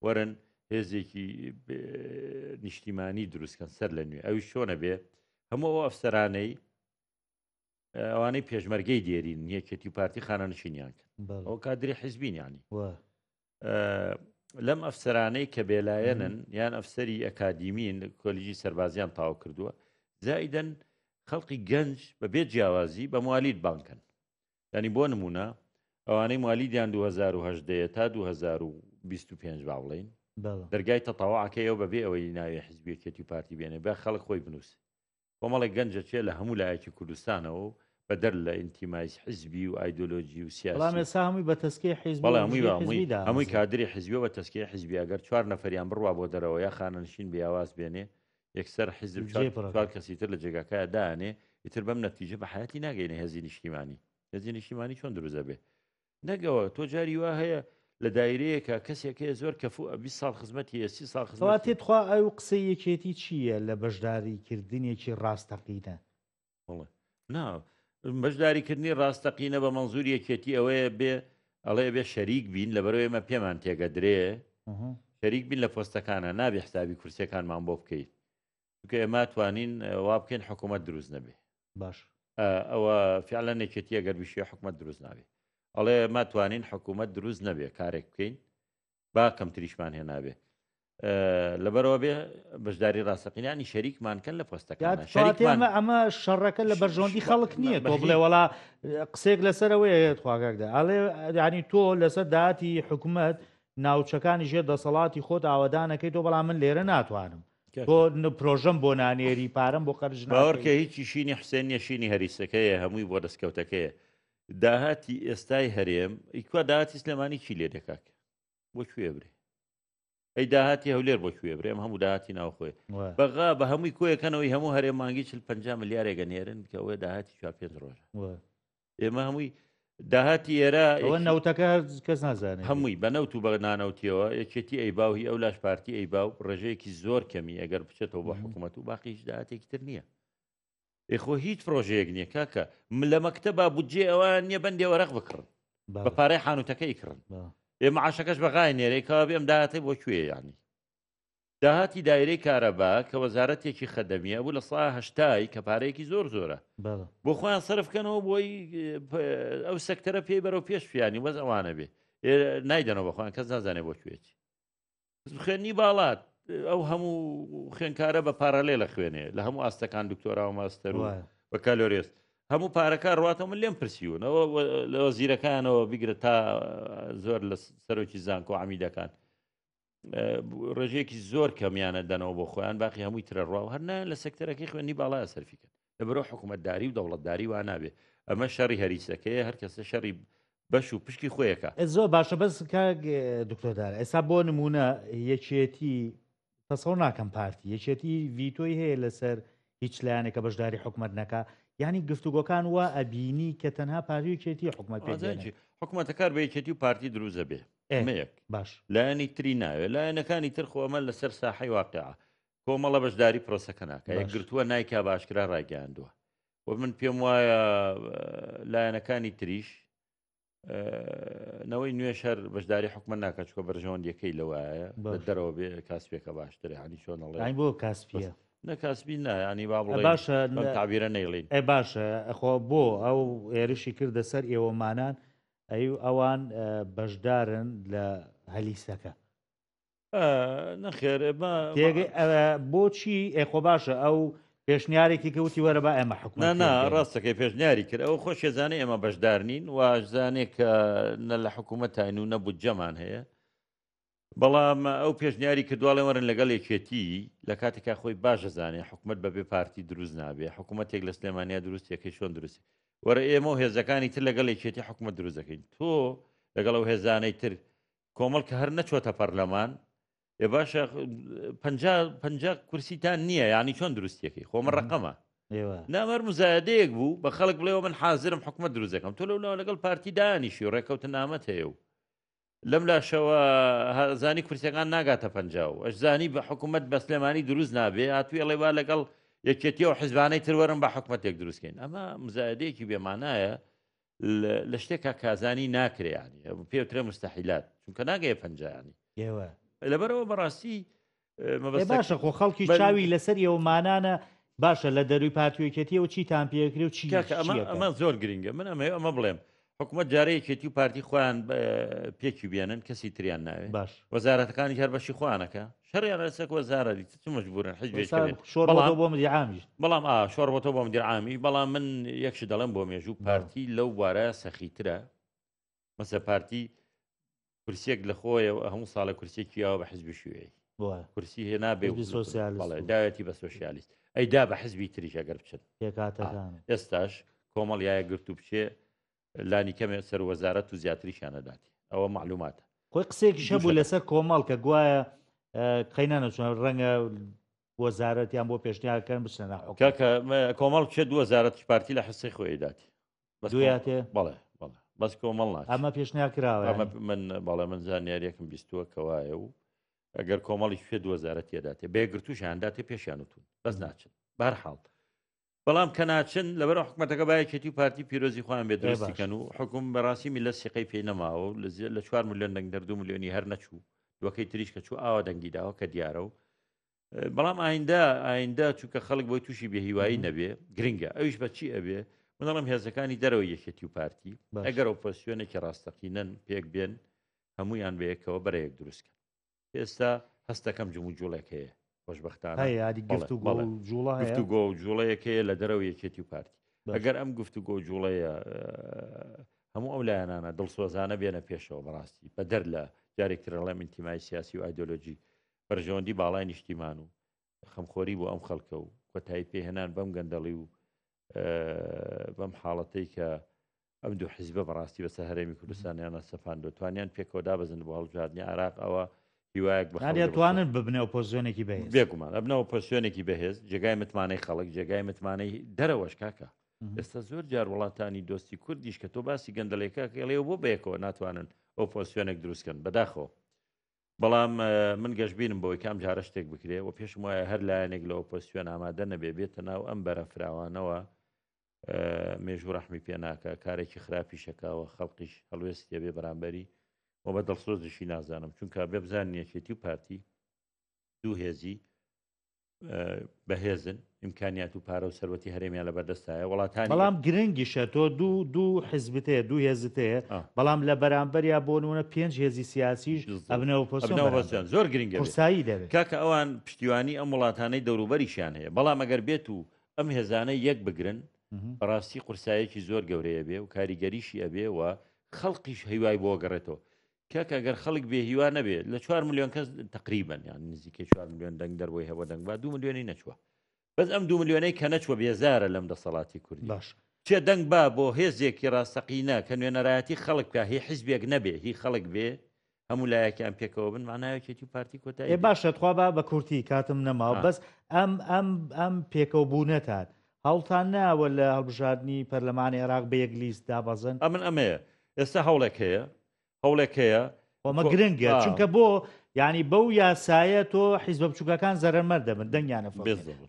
وەرن هێزێکی نیشتیمانی دروستکەن سەر لە نوێ ئەوی چۆنە بێ هەموو ئەو ئەفسەرانەی ئەوانەی پێشمەرگەی دێرین یەکێتی و پارتی خانەنشینیان کرد ئەو کادری حیزبین ینی لەم ئەفسەرانەی کە بێلایەنن یان ئەفسەری ئەکادیمین کۆلیژی سەربازیان تاو کردووە زائیدەن خەڵقی گەنج بە بێ جیاوازی بە موالید بانکن ینی بۆ نمونە ئەوانەی موالیدیان 2010 تا 2025 با بڵین دەرگای تەتاوعەکەیەوە بەبێ ئەوەی ناوی حزبیەکێتی و پارتی بێنێ بە خەڵک خۆی بنووسێ کۆمەڵێک گەنج ئەچێ لە هەموو لایەکی کوردستانەوە و بەدەر لە ئینتیمای حزبی و ئایدۆلۆجی و سیاسی بەڵام ئێستا هەمووی بە تەسکیەی حیزبی بەڵێ و هەمووی مژدەی هەمووی حیزبی هەمووی دامەزرێ. کادری حیزبیە بە تەسکیەی حیزبی ئەگەر چوار نەفەریان بڕوا بۆ دەرەوە یا خانەنشین بێ یا واز بێنێ یەکسەر حیزب چوار جێ پڕ چوار ئەکات. کەسی تر لە جێگاکەیا دائەنێ ئیتر بەم نەتیجە بە حەیاتی ناگەینە هێزی نیشتیمانی هێزی نیشتیمانی چۆن دروست ئەبێ نەک ئەوە تۆ جاری وا هەیە لە دایرەیەکا کەسێک هەیە زۆر کەفوئە 20 ساڵ خزمەتی هەیە 30 ساڵ خزمەتی کەواتێ تخوا ئەو قسەی یەکێتی چییە لە بەشداری کردنێکی ڕاستەقینە؟ بەڵێ نا بەشداری کردنی ڕاستەقینە بە مەنزوری یەکێتی ئەوەیە بێ ئەڵێ بێ شەریک بین لەبەرەوە ئێمە پێمان تێگەدرێ شەریک بین لە پۆستەکانە نابێ حسابی کورسیەکانمان بۆ بکەیت چونکە ئێمە توانین وا بکەین حکوومەت دروست نەبێ باش ئەوە فعلا یەکێتی ئەگەر بشێ حکوومەت دروست نابێ ئەڵێ ما توانین حکوومەت دروست نەبێ کارێک بکەین با کەمتریشمان هێنابێ لەبەرەوە بێ بەشداری ڕاستەقینانی شەریکمان کەن لە پۆستەکان شەریکمان ئەمە شەڕەکە لە بەرژەوەندی خەڵک نییە تۆ بڵێ وڵا قسێک لەسەرەوەی خواگەکدا ئەڵێ ینی تۆ لەسەر داهاتی حکوومەت ناوچەکانی ژێر دەسەڵاتی خۆت ئاوەدانەکەی تۆ بەڵام من لێرە ناتوانم تۆ پرۆژەم بۆ نانێری پارەم بۆ قەرز باوەڕکە هیچی شینی حسێن نیە شینی هەریسەکەیە هەمووی بۆ دەستکەوتەکەیە داهاتی ئێستای هەرێم ئیکوا داهاتی سلێمانی چی لێ دەکات بۆ کوێ برێ ئەی داهاتی هەولێر بۆ کوێ برێ ئەم هەموو داهاتی ناوخۆی بەغا بە هەمووی کۆیەکەنەوەی هەموو هەرێم مانگی 40 50 ملیارێکە نێرن کە ئەوە داهاتی 4 پێنج ڕۆژە ئێمە هەمووی داهاتی ئێرە ئەوە نەوتەکە کەس نازانێت هەمووی بە نەوت و بە نانەوتیەوە یەکێتی ئەیبا و هی ئەو لاش پارتی ئەیبا و ڕێژەیەکی زۆر کەمی ئەگەر بچێتەوە بۆ حکوومەت و باقی هیچ داهاتێکی تر نییە ئێ خۆ هیچ پرۆژەیەک نییە کاکە لە مەکتەبا بودجێ ئەوان نییە بەندێ وەرەق بکڕن بە پارەی حانوتەکە ئیکڕن ئێ معاشەکەش بەغای نێرەی کەوا بێم داهاتەی بۆ کوێ یانی داهاتی دایرەی کارەبا کە وەزارەتێکی خەدەمیە بوو لە سا هەشتای کە پارەیەکی زۆر زۆرە بۆ خۆیان سەرف کەنەوە بۆی ئەو سەکتەرە پێی بەرەو پێش پیانی وەز ئەوانە بێ نایدەنەوە بە خۆیان کەس نازانێ بۆ کوێچی خوێنی باڵات ئەو هەموو خوێنکارە بە پارالێ لە خوێنێ لە هەموو ئاستەکان دکتۆرا و ماستەر و بەکالۆرێست هەموو پارەکە ڕاتەوە من لێم پرسیونەوە لە وەزیرەکانەوە بیگرە تا زۆر لە سەرۆکی زانکۆ عمیدەکان ڕێژەیەکی زۆر کەمیانە دەنەوە بۆ خۆیان باقی هەمووی ترە ڕوا و هەر نایەن لە سێکتەرەکەی خوێندنی باڵایە سەرفی کەن لەبەرئەوە حکوومەتداری و دەوڵەتداری وا نابێ ئەمە شەڕی هەریسەکەیە هەر کەسە شەڕی بەش و پشکی خۆیەکە. زۆر باشە بەس کاک دکتۆر دارا ئێستا بۆ نموونە یەکێتی تەسەور ناکەم پارتی یەکێتی ڤیتۆی هەیە لەسەر هیچ لایەنێک کە بەشداری حکومەت نەکا یانی گفتوگۆکان وا ئەبینی کە تەنها پارتی و یەکێتی حکومەت پێک ئازاد دێنن. چی حکومەتە کار بە یەکێتی و پارتی دروست ئەبێ ئێ ئەمە یەک باش. لایەنی تری ناوێ لایەنەکانی تر خۆ ئەمە لەسەر ساحەی واقیعە کۆمەڵە بەشداری پرۆسەکە ناکا باش. یەکگرتووە نایکا بە ئاشکرا ڕایگەیاندووە و من پێم وایە لایەنەکانی تریش نەوەی نوێش هەر بەشداری حکومەت ناکات چکە بەرژەوەندیەکەی لەوایە لە دەرەوە بێ کاسپێکە باشترە ینی چۆن ئەڵێ ئەی بۆ کاسپیە نە کاسبی نا ینی با بڵێ باشە بەم تعبیرە نەیڵین ئێ باشە خۆ بۆ ئەو هێرشی کردە سەر ئێوەمانان ئەی ئەوان بەشدارن لە هەلیسەکە نەخێر ئێمە تێگەی بۆچی ئێ خۆ باشە ئەو پێشنیارێکی کە وتی وەرە با ئێمە حکومەت نا نا پێک بێنین. ڕاستەکەی پێشنیاری کرد ئەو خۆشێ زانێ ئێمە بەشدار نین واش زانێ کە نە لە حکوومەتین و نە بودجەمان هەیە بەڵام ئەو پێشنیاری کردواڵێ وەرن لەگەڵ یەکێتی لە کاتێکا خۆی باشە زانێ حکوومەت بەبێ پارتی دروست نابێ حکوومەتێک لە سلێمانیا دروستیەکەی چۆن دروستی وەرە ئێمە و هێزەکانی تر لەگەڵ یەکێتی حکوومەت دروست دەکەین تۆ لەگەڵ ئەو هێزانەی تر کۆمەڵ کە هەر نەچۆتە پەرلەمان ئێ باشە 50 کورسیتان نییە یعنی چۆن دروستیەکەی خۆمە ڕقەمە نامەر مزایدەیەک بوو بە خەڵک بڵێەوە من حازرم حکومت دروست دەکەم تۆ لەولاوە لەگەڵ پارتی دانیشی و ڕێکەوتن نامەت هەیە و لەم لاشەوە زانی کورسەکان ناگاتە پ و ئەشزانی بە حکوومەت بە سلێمانی دروست نابێ هاتووی ئەڵێ با لەگەڵ یەکێتی و حزبانەی تروەرم بە حکوومەتێک دروستکەین ئەمە مزایدەیەکی بێمانایە لە شتێکا کازانی ناکرێ ینی پێوترێ مستحیلات چونکە ناگەیە پەنجانی ئێوە لەبەرەوە بەڕاستی باشە خۆ خەڵکی چاوی لەسەر ئێوەمانانە باشە لە دەروی پارتیەکێتیەوە چیتان پێکرێ و چی ئەمە زۆر گرنگە من ئەمە ئەمە بڵێم حکوومەت جارە یەکێتی و پارتی خۆیان پێکی بێنن کەسی تریان ناوێ باش وەزارەتەکانی هەر بەشی خۆیانەکە شەڕیان لەسەر وەزارەتی چ مجبورن حزبێک شۆڕ بۆ مدیر عامیش بەڵام ئا شۆڕ بۆتەوە بۆ مدیر عامی بەڵام من یەکش دەڵێم بۆ مێژوو پارتی لەو بوارە سەخیترە مەسە پارتی کورسیەک لە خۆیەوە هەموو ساڵە کورسێکی یاوە بە حزبی شوێی کورسی هێنا بێ داوێتی بە سۆسیالیست ئەی دا بە حزبی تریش ئەگەر بچن ئێستاش کۆمەڵ یایە گرت و بچێ لانی کەمێ سەر وەزارەت و زیاتریشیان ئەداتێ ئەوە مەعلوماتە. خۆی قسەیەکیش هەبوو لەسەر کۆمەڵ کە گوایە قەینانە چۆن ڕەنگە وەزارەتیان بۆ پێشنیار کەن بچنە ناو حکومەت. کاکە کۆمەڵ بچێت دوو وەزارەتیش پارتی لە حسەی خۆی ئەداتێ. بەس دویاتێ؟ بەڵێ بەڵێ بەس کۆمەڵ ناچێت. ئەمە پێشنیار کراوە ئەمە من بەڵێ من زانیاریەکم بیستووە کەوایە و ئەگەر کۆمەڵیش بچێت دوو وەزارەتی ئەداتێ بە یەکگرتووشیان داتێ پێشیان وتوون بەس ناچن بەهەرحاڵ بەڵام کە ناچن لەبەر حکومەتەکە با یەکێتی و پارتی پیرۆزی خۆیان بێ دروستی کەن و حکوم بەڕاستی میلەت سیقەی پێی نەماوە و لە 4 میلیۆن دەنگ دەر 2 میلیۆنی هەر نەچوو دووەکەی تریش کە چوو ئاوا دەنگی داوە کە دیارە و بەڵام ئایندە ئایندە چونکە خەڵک بۆی تووشی بێهیوایی نەبێ گرنگە ئەویش بە چی ئەبێ من دەڵێم هێزەکانی دەرەوەی یەکێتی و پارتی ئەگەر ئۆپۆزسیۆنێکی ڕاستەقینەن پێک بێن هەمویان بەیەکەوە بەرەیەک دروستکەن ئێستا هەستەکەم جموجوڵێک هەیە خۆشبەختانە هەیە یاری گفتوگۆ و جوڵە هەیە گفتوگۆ و جوڵەیەک هەیە لە دەرەوە یەکێتی و پارتی ئەگەر ئەم گفتوگۆ و جوڵەیە هەموو ئەو لایەنانە دڵسۆزانە بێنە پێشەوە بەڕاستی بە دەر لە جارێک تر ڵێم ئینتیمای سیاسی و ئایدۆلۆژی بەرژەوەندی باڵای نیشتیمان و خەمخۆری بۆ ئەم خەڵکە و کۆتایی پێهێنان بەم گەندەڵی و بەم حاڵەتەی کە ئەم دوو حیزبە بەڕاستی بەسەر هەرێمی کوردستانیانە سەپاندوە توانیان پێکەوە دابەزن بۆ هەڵبژاردنی عێراق ئەوە هیوایەک بە خەڵک توانن ببنە ئۆپۆزسیۆنێکی بەهێز بێگومان ئەبنە ئۆپۆزسیۆنێکی بەهێز جێگای متمانەی خەڵک جێگای متمانەی دەرەوەش کاکە ئێستا زۆر جار وڵاتانی دۆستی کوردیش کە تۆ باسی گەندەڵێکە کەڵێ بۆ بەیەکەوە ناتوانن ئۆپۆزسیۆنێک دروستکەن بەداخەوە بەڵام من گەشببینم بەوەی کام جارە شتێک بکرێ و پێشم وایە هەر لایەنێک لە ئۆپۆزسیۆن ئامادە نەبێ بێتە ناو ئەم بەرە فراوانەوە مێژوو ڕەحمی پێ ناکا کارێکی خراپیش ئەکا و خەڵقیش هەڵوێستی ئەبێ بەرامبەری و بە دڵسۆزیشی نازانم چونکە بێ بزانین یەکێتی و پارتی دوو هێزی بەهێزن ئیمکانیات و پارە و سەروەتی هەرێمیان لە بەردەستایە وڵاتانی بەڵام گرنگیشە تۆ دوو دوو حزبت هەیە دوو هێزت هەیە بەڵام لە بەرامبەریا بۆ نمونە پێنج هێزی سیاسیش ئەبنە ئۆپۆزسیۆن ئۆپۆزسیۆن زۆر گرنگە قورسایی دەبێت کاکە ئەوان پشتیوانی ئەم وڵاتانەی دەوروبەریشیان هەیە بەڵام ئەگەر بێت و ئەم هێزانە یەک بگرن بەڕاستی قورسایەکی زۆر گەورەی ئەبێ و کاریگەریشی ئەبێ و خەڵقیش هیوای بۆ گەڕێتەوە کاکە گەر خەڵک بێ هیوا نەبێ لە 4 میلیۆن کەس تقریبا یان نزیکەی 4 میلیۆن دەنگ دەربۆی هەبوو دەنگ با 2 میلیۆنی نەچووە بەس ئەم 2 میلیۆنەی کە نەچووە بێزارە لەم دەسەڵاتی کوردی باش چێ دەنگ با بۆ هێزێکی ڕاستەقینە کە نوێنەرایەتی خەڵک بکە هی حیزبێک نەبێ هی خەڵک بێ هەموو لایەکیان پێکەوە بن معنای یەکێتی و پارتی کۆتایی ئێ باشە تخوا با بە کورتی کاتم نەماوە بەس ئەم ئەم ئەم پێکەوە بوونەتان هەوڵتان ناوە لە هەڵبژاردنی پەرلەمانی عێراق بە یەک لیست دابەزن؟ ئەمن ئەمەیە ئێستا هەوڵێک هەیە هەوڵێک هەیە ئەمە گرنگە چونکە بۆ ینی بەو یاسایە تۆ حیزبە بچووکەکان زەرەرمەند دەبن دەنگیانە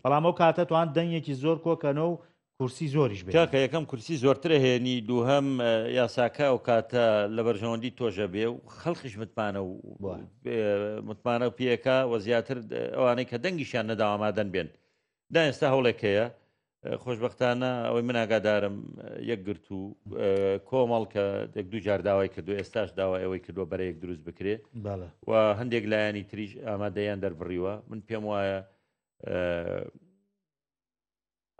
بەڵام ئەو کاتە توان دەنگێکی زۆر کۆکەنەوە و کورسی زۆریش بێ. کاکە یەکەم کورسی زۆرترە هێنی دووهەم یاساکە ئەو کاتە لە بەرژەوەندی تۆشە بێ و خەڵقیش متمانە و متمانە و پێکا و زیاتر ئەوانەی کە دەنگیشیان نەداوە ئامادەن بێن دا ئێستا هەوڵێک هەیە خۆشببختانە ئەوەی من ئاگادارم یەکگرت و کۆمەڵ کە یەک دوو جار داوای کردو ئێستاش داوای ئەوەی کردووە بەرەیەک دروست بکرێ و هەندێک لایەنی تریش ئامادەیان دەربڕیوە من پێم وایە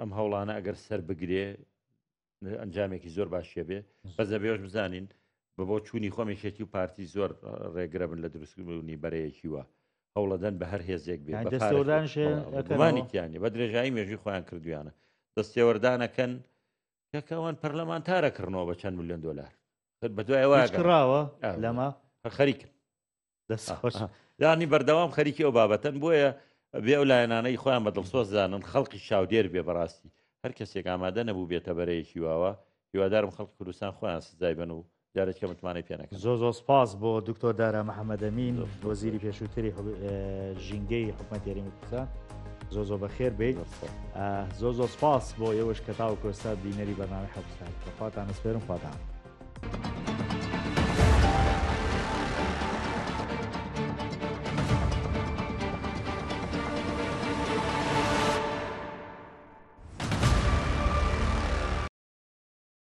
ئەم هەوڵانە ئەگەر سەر بگرێ ئەنجامێکی زۆر باشیە بێ بەس دەبێش بزانین بە بۆ چوونی خۆم یەکێتی و پارتی زۆر ڕێگرە بن لە دروستکردنی بەرەیەکی وە هەوڵەدەن بە هەر هێزێک بێ دەستێوەردانیانە بە درێژایی مێژوی خۆیان کردویانە دەستێوەردانەکەن کەکەوان پەرلەمانتارە کڕنەوە بە چەند میلیۆن دلار بە دوای کڕاوە لەمە خەریکن. دەست خۆش. یانی بەردەوام خەریکی ئەو بابەتەن بۆیە بێ ئەو لایەنانەی خۆیان بە دڵسۆز زانن خەڵکی چاودێر بێ بەڕاستی هەر کەسێک ئامادە نەبوو بێتە بەرەیەکی واوە هیوادارم خەڵکی کوردستان خۆیان سزای بن و جارێکە متمانەی پێ نەکەن. زۆر زۆر سپاس بۆ دکتۆر دارا محەمەدەمین وەزیری پێشووتری ژینگەی حکومەتی هەرێمی کوردستان زۆر زۆر بەخێر بێیت زۆر زۆر سپاس بۆ ئێوەش کە تاوەکو ئێستا بینەری بەرنامەی حەوت ساعەت بە خواتان ئەسپێرم خواتان.